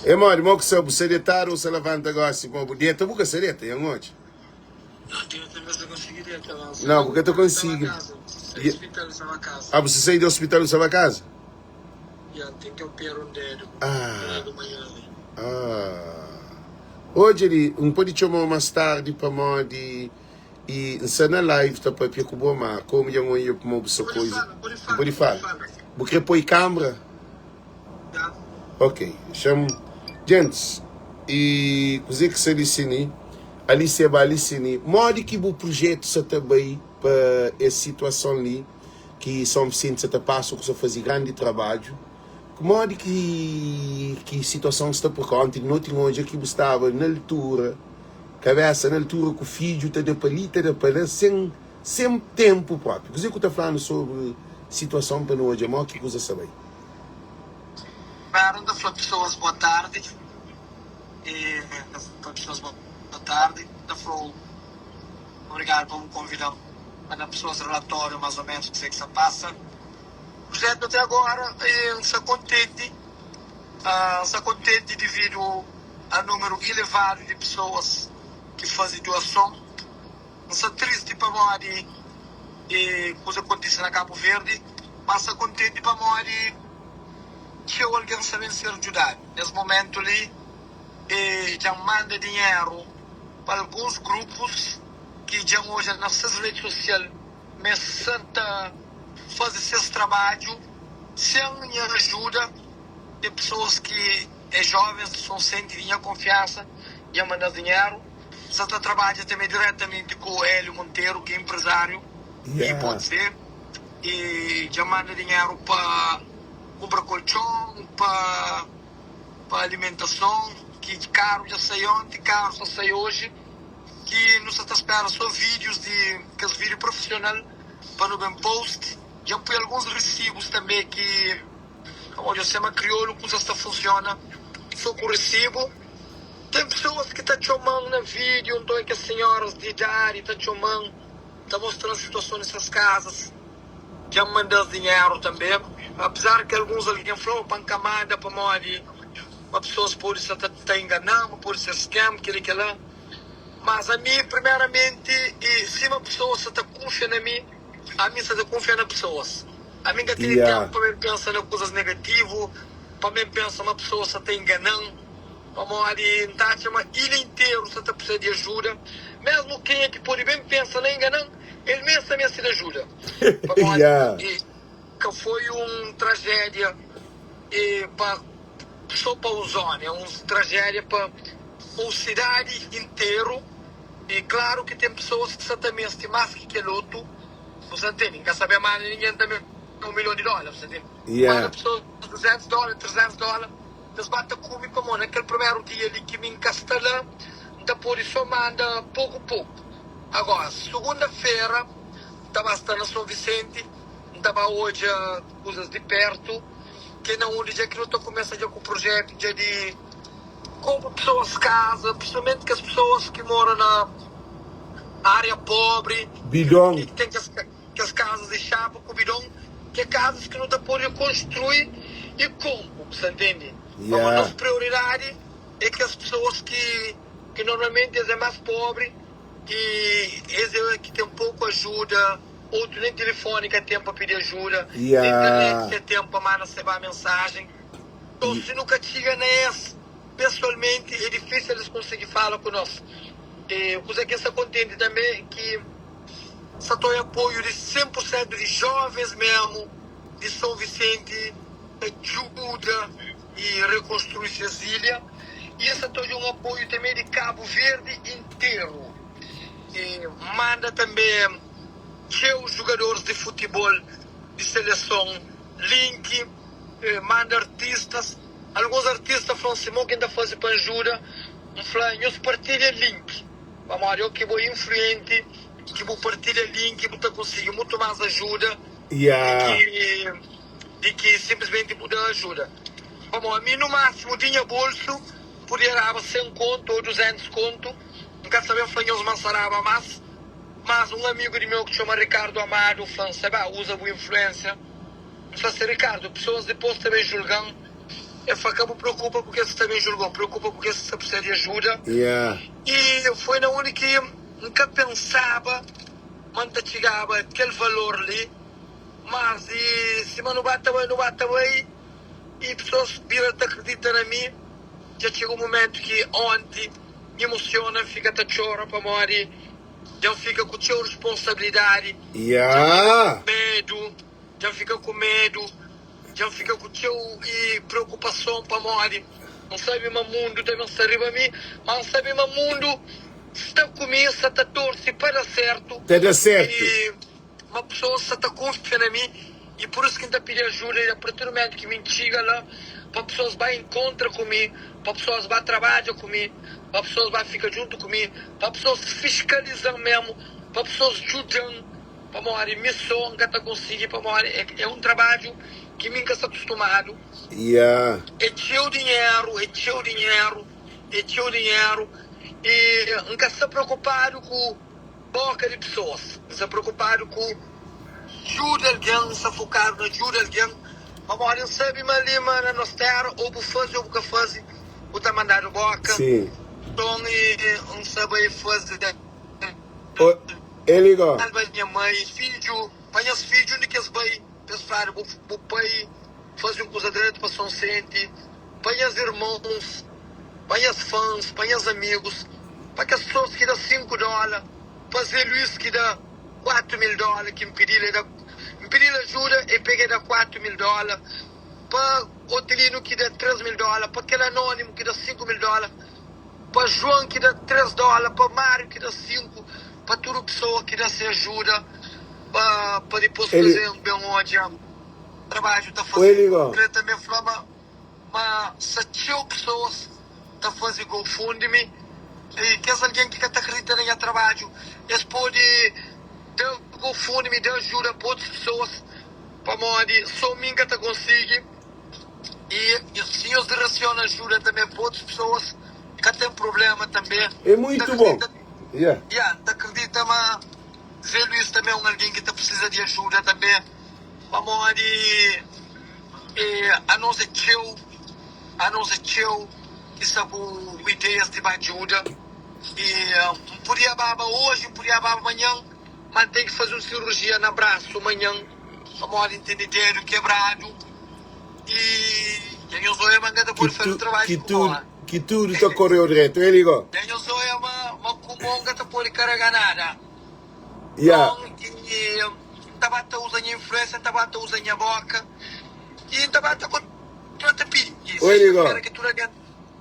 É modi, mo ki sa bu sa detadu ou sa lavanta gosi? Mo bu deta bu ka sa deta, nha ngodja? Não, bu ka ta konsigi. Ah, bu sa sai di hospital bu sa ba kaza? Ah, ah. Odja li, N pode txoma-u más tardi pamodi i N sta na live ta papia ku bo, má komu dja N odja pamodi bu sta koisa, N pode fala? Bu krê poi kanbra? Ok, xa-m. Gentis, i kuzê ki sta li sini? Ali seba, ali sini. Modi ki bu prujetu sta ta bai pa es situason li? Ki São Vicente sa ta pasa ku sa faze grandi trabadju. Modi ki ki situason sta por konta di noti N odja ki bu staba na altura, kabesa na altura ku fidju ta da pa li ta da pa la sen sen tenpu propi. Kuze ku ta flanu sobri situason pa nu odja mo ki kuza sa bai? Primeru N ta fla pesoas boa tardi e N ta fla pesoas boa tardi N ta fla-u Obrigadu pa bu konvida-m pa da pesoas relatóriu más ô ménus kuzê ki sta pasa. Projetu até agora N sta kontenti, N sta kontenti dividu a númeru ilevadu di pesoas ki faze doason. N sta tristi pamodi kuza kontise na Kabu Verdi, má N sta kontenti pamodi txeu algen sta ben ser djudadu. Nes momentu li dja N manda dinheru. Pa alguns grupus ki dja N odja na ses redi sosial ma es sa ta faze ses trabadju sen nha ajuda, é pesoas ki é jovens di Sonsente di nha konfiansa, dja manda-s dinheru. N sa ta trabadja tanbe diretamenti ku Hélio Monteiro ki é enprezariu i pode ser i dja manda dinheru pa kunpra koltxon, pa. pa alimentason ki karu dja sai onti karu sta sai oji ki nu sta ta spera so videos di kes video profissional pa nu ben post dja N pui alguns recibos tambe ki pamodi eu sema kriolu kuzas ta funciona so ku recibo ten pessoas ki ta txoman na video nton é kes senhoras di idadi ta txoman ta mostran situason di ses casas. Dja N manda-s dinheru tanbê, apezar ki alguns algen fla-u pa N ka manda pamodi ma pesoas pode sta ta ta ingana-m, pode ser scam, kel-li kel-la. Mas ami, primeramenti, i sima pesoas sta ta kunfia na mi, ami N sta ta kunfia na pesoas. Ami N ka tene ténpu pa mi pensa na kuzas negativu, pa mi pensa ma pesoas sta ta ingana-m. Pamodi N ta atxa ma ilha interu sta ta precisa di ajuda, mesmu kenha ki pode ben pensa na ingana-m, el mes ta meste di ajuda. Pamodi ka foi un trajédia. E pa so pa un zona, é un trajédia pa un sidadi interu. E klaru ki ten pesoas ki sa ta meste más ki kel otu, bu sa ntende? N ka sabe manda ningen tanbe un milhon di dóla, bu sa ntende? Manda Yeah. pesoas 200 dóla, 300 dóla, pa es ba ta kume, pamodi na kel primeru dia li ki mi N ka sta la, N ta pode so manda poku poku. Agora, sugunda-fera, N ta ba sta na Son Visenti, N ta ba odja kuzas di pertu, ki é na undi dja ki nu ta kumesa dja ku projetu dja di konpo pesoas kaza, prinsipalmenti kes pesoas ki mora na ária pobri, Bidon. ki ten kes kes kazas di xapa ku bidon, ki é kazas ki nu ta pode konstrui i konpo, bu sta ntende? Pamodi Yeah. nos prioridadi é kes pesoas ki ki normalmenti es é más pobri i es é ki ten poku ajuda. Otu nen tilifoni ka ten pa pidi ajuda, nen internet Yeah. ka ten pa manda seba mensajen. Nton, si nu ka txiga na es pesoalmenti, é difísil es konsigi fala ku nos. E kuza ki N sta kontenti tanbê é ki sta ta oia apoiu di 100 pur sentu di jovens mésmu di Son Visenti ta djuda i rekonstrui ses ilha. I es sta ta odja un apoiu tanbê di Kabu Verdi interu. E manda tanbê txeu jugadoris di futibol di seleson link, e manda artistas. Alguns artista fla-m si, Mo ki N ta faze pa N juda? N fla, Nhos partilha link, pamodi ô ki bo é influenti, ki bu partilha link bu ta konsigi mutu más ajuda di Yeah. ki di ki sinplismenti bu da ajuda. Pamodi mi, nu másimu di nha bolsu, N podia daba 100 kontu ô 200 kontu. N ka sabe fla nhos ma N saraba más, mas un amigu di meu ki txoma Ricardo Amado fla-m, Seba, uza bu influénsia. N fla si, Ricardo, pesoas dipôs ta ben julga-m. El fla, Ka bu preokupa ku kes ki ta ben julga-u, preokupa ku kes ki sta pirsisa di ajuda. Yeah. I foi na undi ki N ka pensaba ma N ta txigaba kel valor li. Mas i sima nu ba ta bai, nu ba ta bai, i pesoas bira ta kridita na mi. Dja txiga un mumentu ki onti N emosiona, N fika ta txora pamodi dja N fika ku txeu responsabilidadi, dja N fika Yeah. ku medu, dja N fika ku medu, dja N fika ku txeu i preokupason pamodi N sabe ma mundu ta ben sta riba mi, ma N sabe ma mundu sta ku mi, sta ta torse pa da sertu Ta da sertu. i ma pesoas sta ta kunfia na mi i pur isu ki N ta pidi ajuda i apartir di mumentu ki mi N txiga la pa pesoas ba inkontra ku mi, pa pesoas ba trabadja ku mi, pa pesoas ba fika djuntu ku mi, pa pesoas fiskaliza-m mésmu, pa pesoas djuda-m, pamodi mi sô N ka ta konsigi, pamodi é un trabadju ki mi N ka sta kustumadu. Yeah. É txeu dinheru, é txeu dinheru, é txeu dinheru i N ka sta preokupadu ku. Boka di pesoas. N sta preokupadu ku djuda algen, N sta fokadu na djuda algen, pamodi N sabe ma li ma na nos tera ô bu faze ô bu ka faze, bu ta mandadu boka. Sim. Nton N sta bai faze Ô, Eligo. Salva nha mai, fidju, pa nhas fidju undi ki es bai, pa es fladu bu bu pai faze un kuza dretu pa Sonsenti, pa nhas irmons. Pa nhas fãs, pa nhas amigus, pa kes pesoas ki da 5 dóla, pa Zé Luís ki da 4 mil dóla ki N pidi-l, e da, N pidi-l ajuda, e pega e da 4 mil dóla, pa Otelino ki da 3 mil dóla, pa kel anónimu ki da 5 mil dóla, pa Joan ki da 3 dóla, pa Mário ki da 5, pa tudu pesoa ki da se ajuda pa pa dipôs Eli, faze ben odja trabadju ta ô fazedu. Eligo. N krê tanbê fla ma. Ma sta txeu pesoas ta faze GoFundMe i kes algen ki ka ta kridita na nha trabadju, es pode da GoFundMe, da ajuda pa otus pesoas, pamodi so mi N ka ta konsigi. I si nhos diresiona ajuda tanbe pa otus pesoas, ka ten prubléma tanbe. É N ta muitu bon. kridita, Yeah. ya, N ta kridita ma Zé Luís tanbe é un algen ki ta prisiza di ajuda tanbe, pamodi. E anos é txeu, anos é txeu ki sta ku ideias di ba djuda. E N podia baba oji, N podia baba manhan, ma N ten ki faze un sirurjia na brasu manhan pamodi N tene dedu kebradu. E dja nhos oia ma N ka ta Ki pode faze tu, un trabadju ki ku tudu, mo. ki tudu ta koreu dretu. Eli go. Dja nhos oia ma, ma ku mo N ka ta pode karega nada. Yeah. Nton, e N ta ba ta uza nha influénsia, N ta ba ta uza nha bóka i N ta ba ta. Tudu ta pidi. E Oi, sexta-fera Igor. ki tudu algen.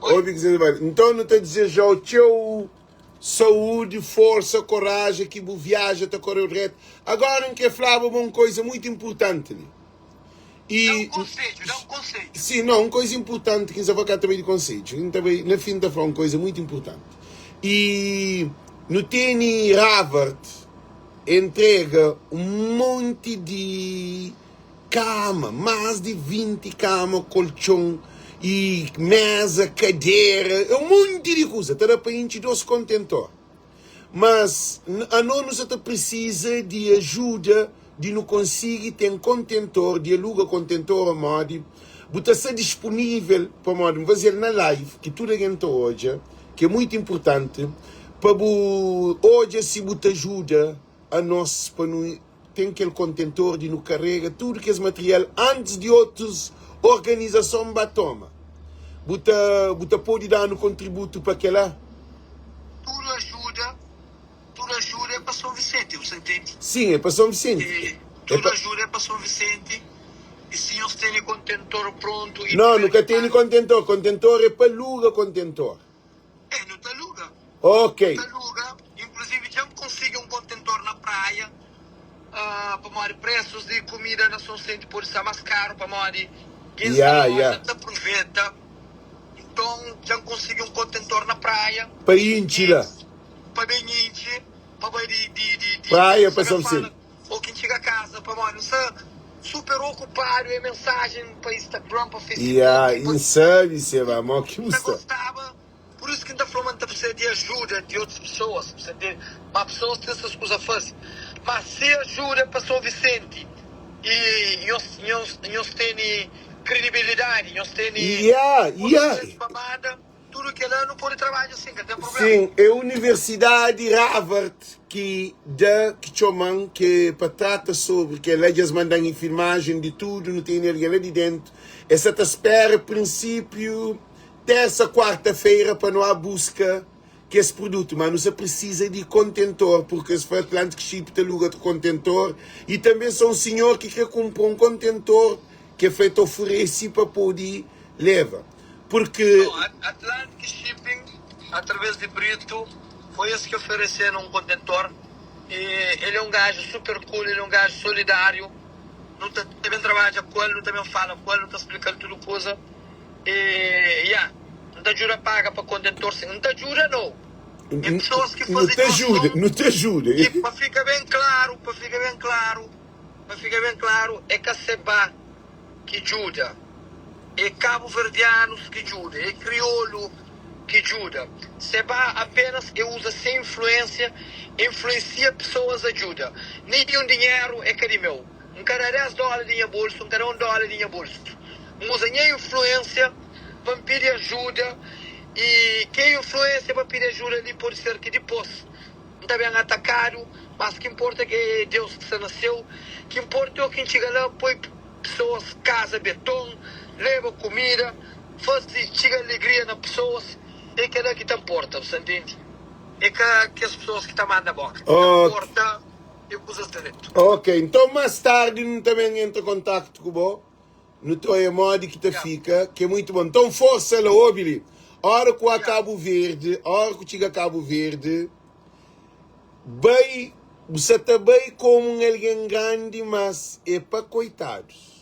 Oi. Obi ki se fala. Nton nu ta dizejau txeu saúde, forsa, koraja ki bu viaja ta koreu dretu. Agora N kre flaba bo un koisa muitu inpurtanti li. Da un E konsedju, da un konsedju. Sim, não, un koisa inpurtanti ki N sa fla ka ta bai di konsedju. N ta bai, na fin N ta fla un koisa muitu inpurtanti. E nu tene Harvard entrega un monti di kama, más di 20 kama, koltxon i meza, kadera, é un monti di kuza, ta da pa intxi dos kontentor. Mas ano nu sa ta prisiza di ajuda di nu konsigi ten kontentor, di aluga kontentor amodi bu ta sta dispunivel pamodi N fazel na live ki tudu algen ta odja ki é muitu inpurtanti pa bu odja si bu ta ajuda anos pa nu ten kel kontentor di nu karega tudu kes material antis di otus organizason ba toma. Bu ta bu ta pode da-nu kontributu pa kela? Tudu ajuda, tudu ajuda é pa São Vicente, bu sa ntende? Sim, é pa São Vicente. E É tudu pa. ajuda é pa São Vicente. E si nhos tene kontentor prontu e Não, nu tiver ka ki tene paga. kontentor. Kontentor é pa aluga kontentor. É, nu ta aluga. Ok. Nu ta aluga. Inkluzivi dja N konsigi un kontentor na praia, pamodi presus di kumida na Sonsente pode sta más karu pamodi gentis ta Ya, loja ya. ta pruveta. Nton dja N konsigi un kontentor na praia Pa intxi i la. pa ben intxi, pa bai di di di di Praia N pa sta ben São fala Vicente. ô ki N txiga kaza pamodi N sta super okupadu e mensajen pa Instagram, pa Ya, Facebook, pa N sabe se ba, mo ki bu N ta sta. gostaba Pur isu ki N ta fla ma N ta precisa di ajuda di otus pesoas, precisa di, ma pesoas ten ses kuza faze. Ma si ajuda pa São Vicente i nhos, nhos, nhos tene kredibilidadi, nhos tene Ya, kuzas ya. dretu pa manda, tudu kela nu pode trabadja sin, ka ten problema. Sim, é Universidadi Harvard ki da ki txoman ke pa trata sobri kela, dja es mandan i filmajen di tudu, nu tene algen la di dentu, es sa ta spera prinsipiu Tersa, kuarta feira pa nu a buska kes produtu, ma nu sa prisiza di kontentor purki es fla Atlantic Ship ta luga kontentor i tanbe sa un sinhor ki kre kunpra un kontentor ke fla el ta oferesi pa podi leva purki. No, Atlantic Shipping atraves di Brito foi es ki oferesenu un kontentor i el é un gaju super cool, el é un gaju solidáriu, nu ta ben trabadja ku el, nu ta ben fala ku el, nu ta splikal tudu kuza. E ya, N ta djuda paga pa kontentor sin. N ta djuda no. E pesoas ki Nu faze ta djuda, doason nu ta djuda. i pa fika ben klaru, pa fika ben klaru, pa fika ben klaru, e ka Seba ki djuda, e kabuverdianus ki djuda, e kriolu ki djuda. Seba apenas e uza se influensia, influensia pesoas a djuda. Ninhun dinheru e ka di meu. N ka da 10 dóla di nha bolsu, N ka da un dóla di nha bolsu. N uza nha influénsia pa N pidi ajuda i kel influénsia pa pidi ajuda li pode ser ki dipôs N ta ben atakadu, mas ki nporta é ke Deus ki sta na séu. Ki nporta é o ki N txiga la, poi pesoas kaza beton, leba kumida, faze txiga alegria na pesoas, é kel-la ki ta nporta, bu sta ntende? É ka kes pesoas ki ta manda bóka ki ta Ok. nporta. E kuzas dretu. Ok, nton más tardi nu ta ben entra kontaktu ku bo, nu ta oia modi ki ta fika, ki é muitu bon. Nton forsa la, obi li, ora ku a Kabu Verdi, ora ku txiga Kabu Verdi, bai, bu sa ta bai komu un algen grandi, mas é pa koitadus.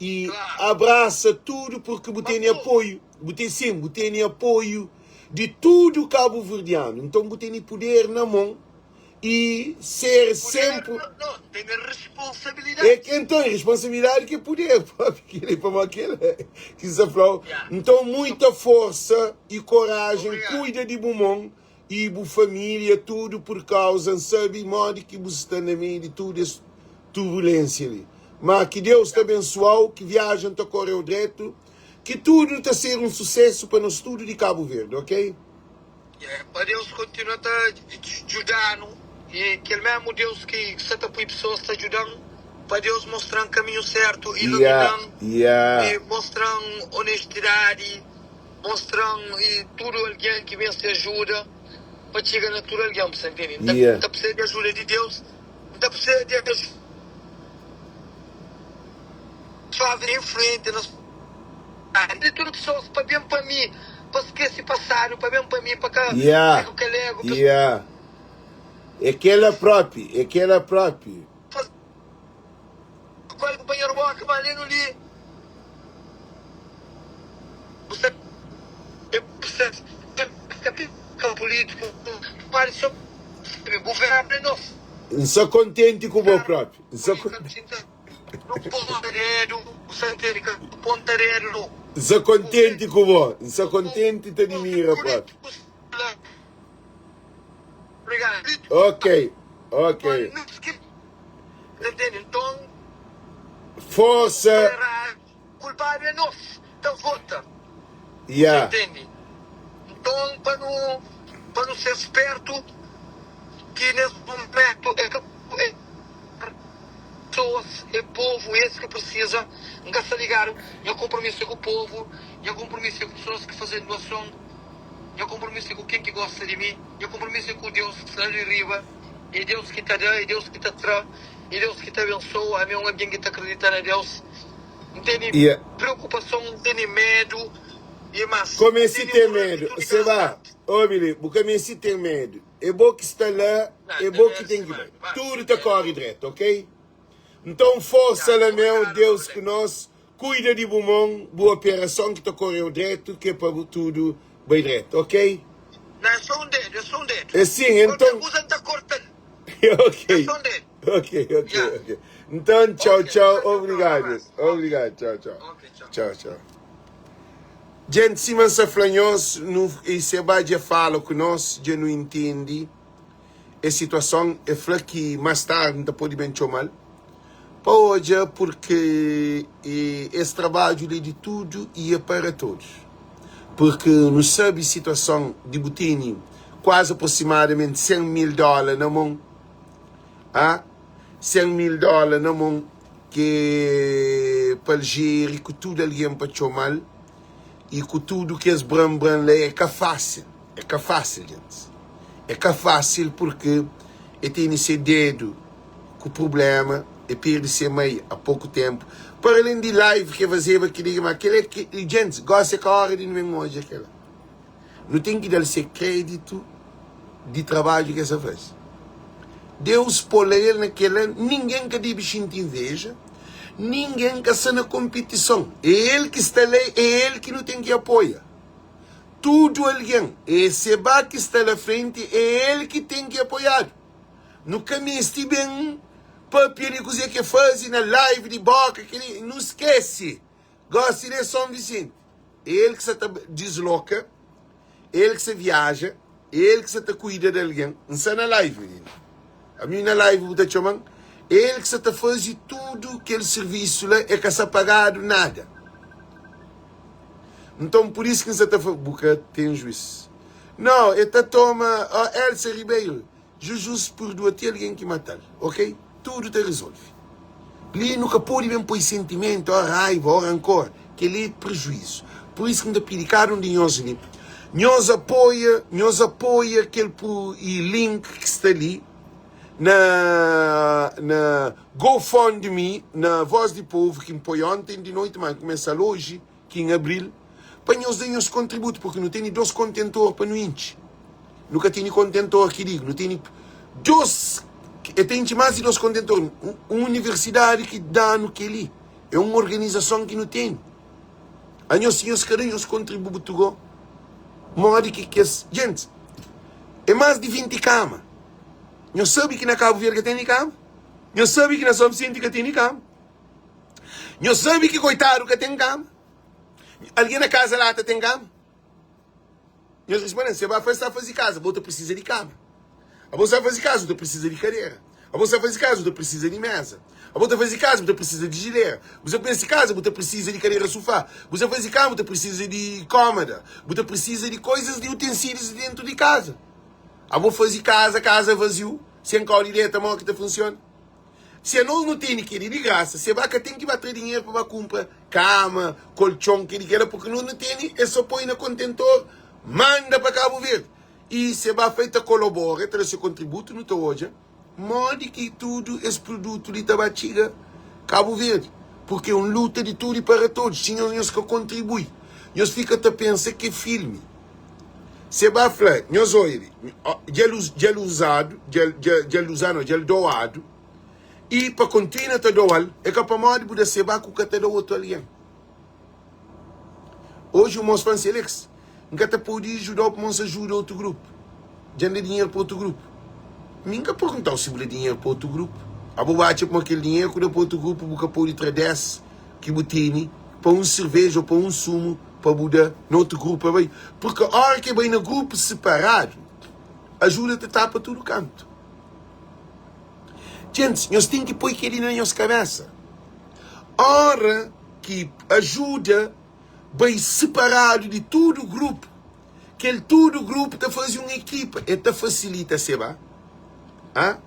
I abrasa tudu purki bu tene apoiu, bu ten, sin, bu tene apoiu di tudu kabuverdianu. Nton bu tene puder na mon. E ser senpri. É que então, responsabilidade que é poder, próprio que ele para aquele que se falou. Então, muita força e coragem, cuida de bom e bu família, tudo por causa, sabe, modo que você está na meio de tudo essa turbulência ali. Mas que Deus te abençoe, que viagem te correu direto, que tudo te ser um sucesso para nós tudo de Cabo Verde, ok? Pa Deus kontinua ta djuda-nu i kel mésmu Deus ki sta ta poi pesoas ta djuda-m, pa Deus mostra-m kaminhu sértu, ilumina-m i mostra-m onestidadi, mostra-m i tudu algen ki meste ajuda, pa txiga na tudu algen. Bu sta ntende? N ta precisa di ajuda di Deus, N ta precisa di ajuda. Jovem influente na. Di tudu pesoas pa ben pa mi, pa skese pasadu, pa ben pa mi, pa ka Yeah, fika ku kel ego, pa yeah. É kela propi, é kela propi. faze kual kunpanheru boka, ma ale-nu li, bu sta ka pulítiku, pamodi so sabe, guvernu é nos. N sta kontenti ku bo propi. N sta kontenti. N sta kontenti ku bo. N sta kontenti ta dimira propi. Ok, ok. Forsa. Yeah. Pessoas é povo esse que precisa nka sta ligado nha compromisso é ku povo nha compromisso é ku pessoas ki faze doação nha compromisso é ku ken ki gosta di mi nha compromisso é ku Deus ki sta la di riba é Deus ki ta da é Deus ki ta tra é Deus ki ta abençoa ami é um algen ki ta acredita na Deus nteni Yeah. preocupação nteni medo e mas Como é se nteni tem moral di medo? tudo Você vai, obi li, bu ka meste ten medo. É bo ki sta la, é bo ki ten ki bai. Tudu ta kóre dretu, ok? Nton, forsa la meu, Deus ku nos. Kuida di bu mon, bu operason ki ta kóre-u dretu, ki é pa bu tudu bai dretu, ok? É sin, enton. Ok, ok, ok, ok. Nton, txau, txau, obrigadu, obrigadu, txau, txau, txau, txau. Djenti sima N sa fla nhos, nu i Seba dja fala ku nos, dja nu intendi e situason. E fla ki mas tardi N ta pode ben txoma-l pa odja purki es trabadju li é di tudu i é para todos. Purki nu sabe situason di bu tene kuazi aproximadamenti 100 mil dóla na mon, a 100 mil dóla na mon. Ke pa Algeri ku tudu algen pa txomal i ku tudu kes bran-bran la é ka fásil, é ka fásil gentis, é ka fásil purki e tene se dedu ku prubléma, e perde se mai a poku ténpu, para alén di live ke fazeba kel-li, ma kel-li é ke, gentis, gósi é ka óra di nu ben odja kel-la. Nu ten ki da-l se kreditu di trabadju ki el sta faze. Deus pô-l el na kel-la, ningen ka debe xinti inveja, ningen ka sta na konpitison. É el ki sta la, é el ki nu ten ki apoia. Tudu algen, é Seba ki sta la frenti, é el ki ten ki apoiadu. Nu ka meste ben pâpia di kuzê ki el faze na live di bóka, kel-li, nu skese. Gósi li é Son Visenti. É el ki sa ta disloka, é el ki sa viaja, é el ki sa ta kuida di algen. N sta na live, mininu. Ami na live bu ta txoma-m. É el ki sa ta faze tudu kel sirvisu la, e ka sa pagadu nada. Nton, pur isu ki N sa ta fla, bu ka ten juis. No, e ta toma, oh, Elsa Ribeiro, Jizus púrdua ti algen ki mata-l, ok? Tudu ta rezolve. Li nu ka pode ben poi sentimentu, ó raiva, ó rankor. Kel-li é prejuízu. Pur isu ki N ta pidi kada un di nhos li, nhos apoia, nhos apoia kel pu i link ki sta li na na GoFundMe, na Voz di Povu, ki N poi onten di noiti, má N kumesa-l oji. ki N abri-l pa nhos da nhos kontributu, purki nu tene dos kontentor pa nu intxi. Nu ka tene kontentor ki digu, nu tene dos, e ta intxi más di dos kontentor. Un universidadi ki da-nu kel-li, é un organizason ki nu tene. Anhos, si nhos ka da nhos kontributu go, modi ki kes gentis? É más di 20 kama. Nhos sabe ki na Kabu Verdi ka tene kama? Nhos sabe ki na Son Visenti ka tene kama? Nhos sabe ki koitadu ka ten kama? Algen na kaza lata ten kama? Nhos responde, se ba sta faze kaza, bo ta prisiza di kama. Abo sta faze kaza, bo ta prisiza di kadera. Abo sta faze kaza, bo ta prisiza di meza. Abo ta faze kaza, bo ta prisiza di jilera. Bu sta faze kaza, bo ta prisiza di kadera sufá. Bu sta faze kama, bo ta prisiza di kómoda. Bu ta prisiza di koizas di utensílius di dentu di kaza. Abo faze kaza, kaza vaziu, sen kau di deta, mó ki ta funsiona? Si anos nu tene keli di grasa, se ba ka ten ki ba tra dinheru pa ba kunpra kama, koltxon, keli kela, purki nos nu tene, e so poi na kontentor, manda pa Kabu Verdi. I se ba fla e ta kolobora, e ta da se kontributu, nu ta odja modi ki tudu es produtu li ta ba txiga Kabu Verdi. Purki é un luta di tudu i para todos. Si nhos nhos ka kontribui, nhos fika ta pensa ki é filmi. Se ba fla, nhos oia li, dja el dja el uzadu, dja el dja el uzadu, dja el doadu, i pa kontinua ta doa-l, é ka pamodi bu da seba ku ka ta da otu algen. Oji un mos fla-m si, Alex, N ka ta pode djuda-u pamodi N sta djuda otu grupu. Dja N da dinheru pa otu grupu. Mi N ka pergunta-u si bu da dinheru pa otu grupu. Abo bu atxa pamodi kel dinheru ku da pa otu grupu bu ka pode tra 10 ki bu tene pa un serveja ô pa un sumu pa bu da na otu grupu pa bai. Purki óra ki e bai na grupu siparadu, ajuda ta tapa tudu kantu. Gentis, nhos ten ki poi kel-li na nhos kabésa. Óra ki ajuda bai siparadu di tudu grupu, kel tudu grupu ta faze un ekipa, el ta fasilita se ba. Ha?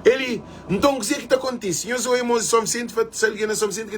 Eli, nton kuzê ki ta kontise? Nhos oia mos di Son Visenti fla si algen na Son Visenti ka.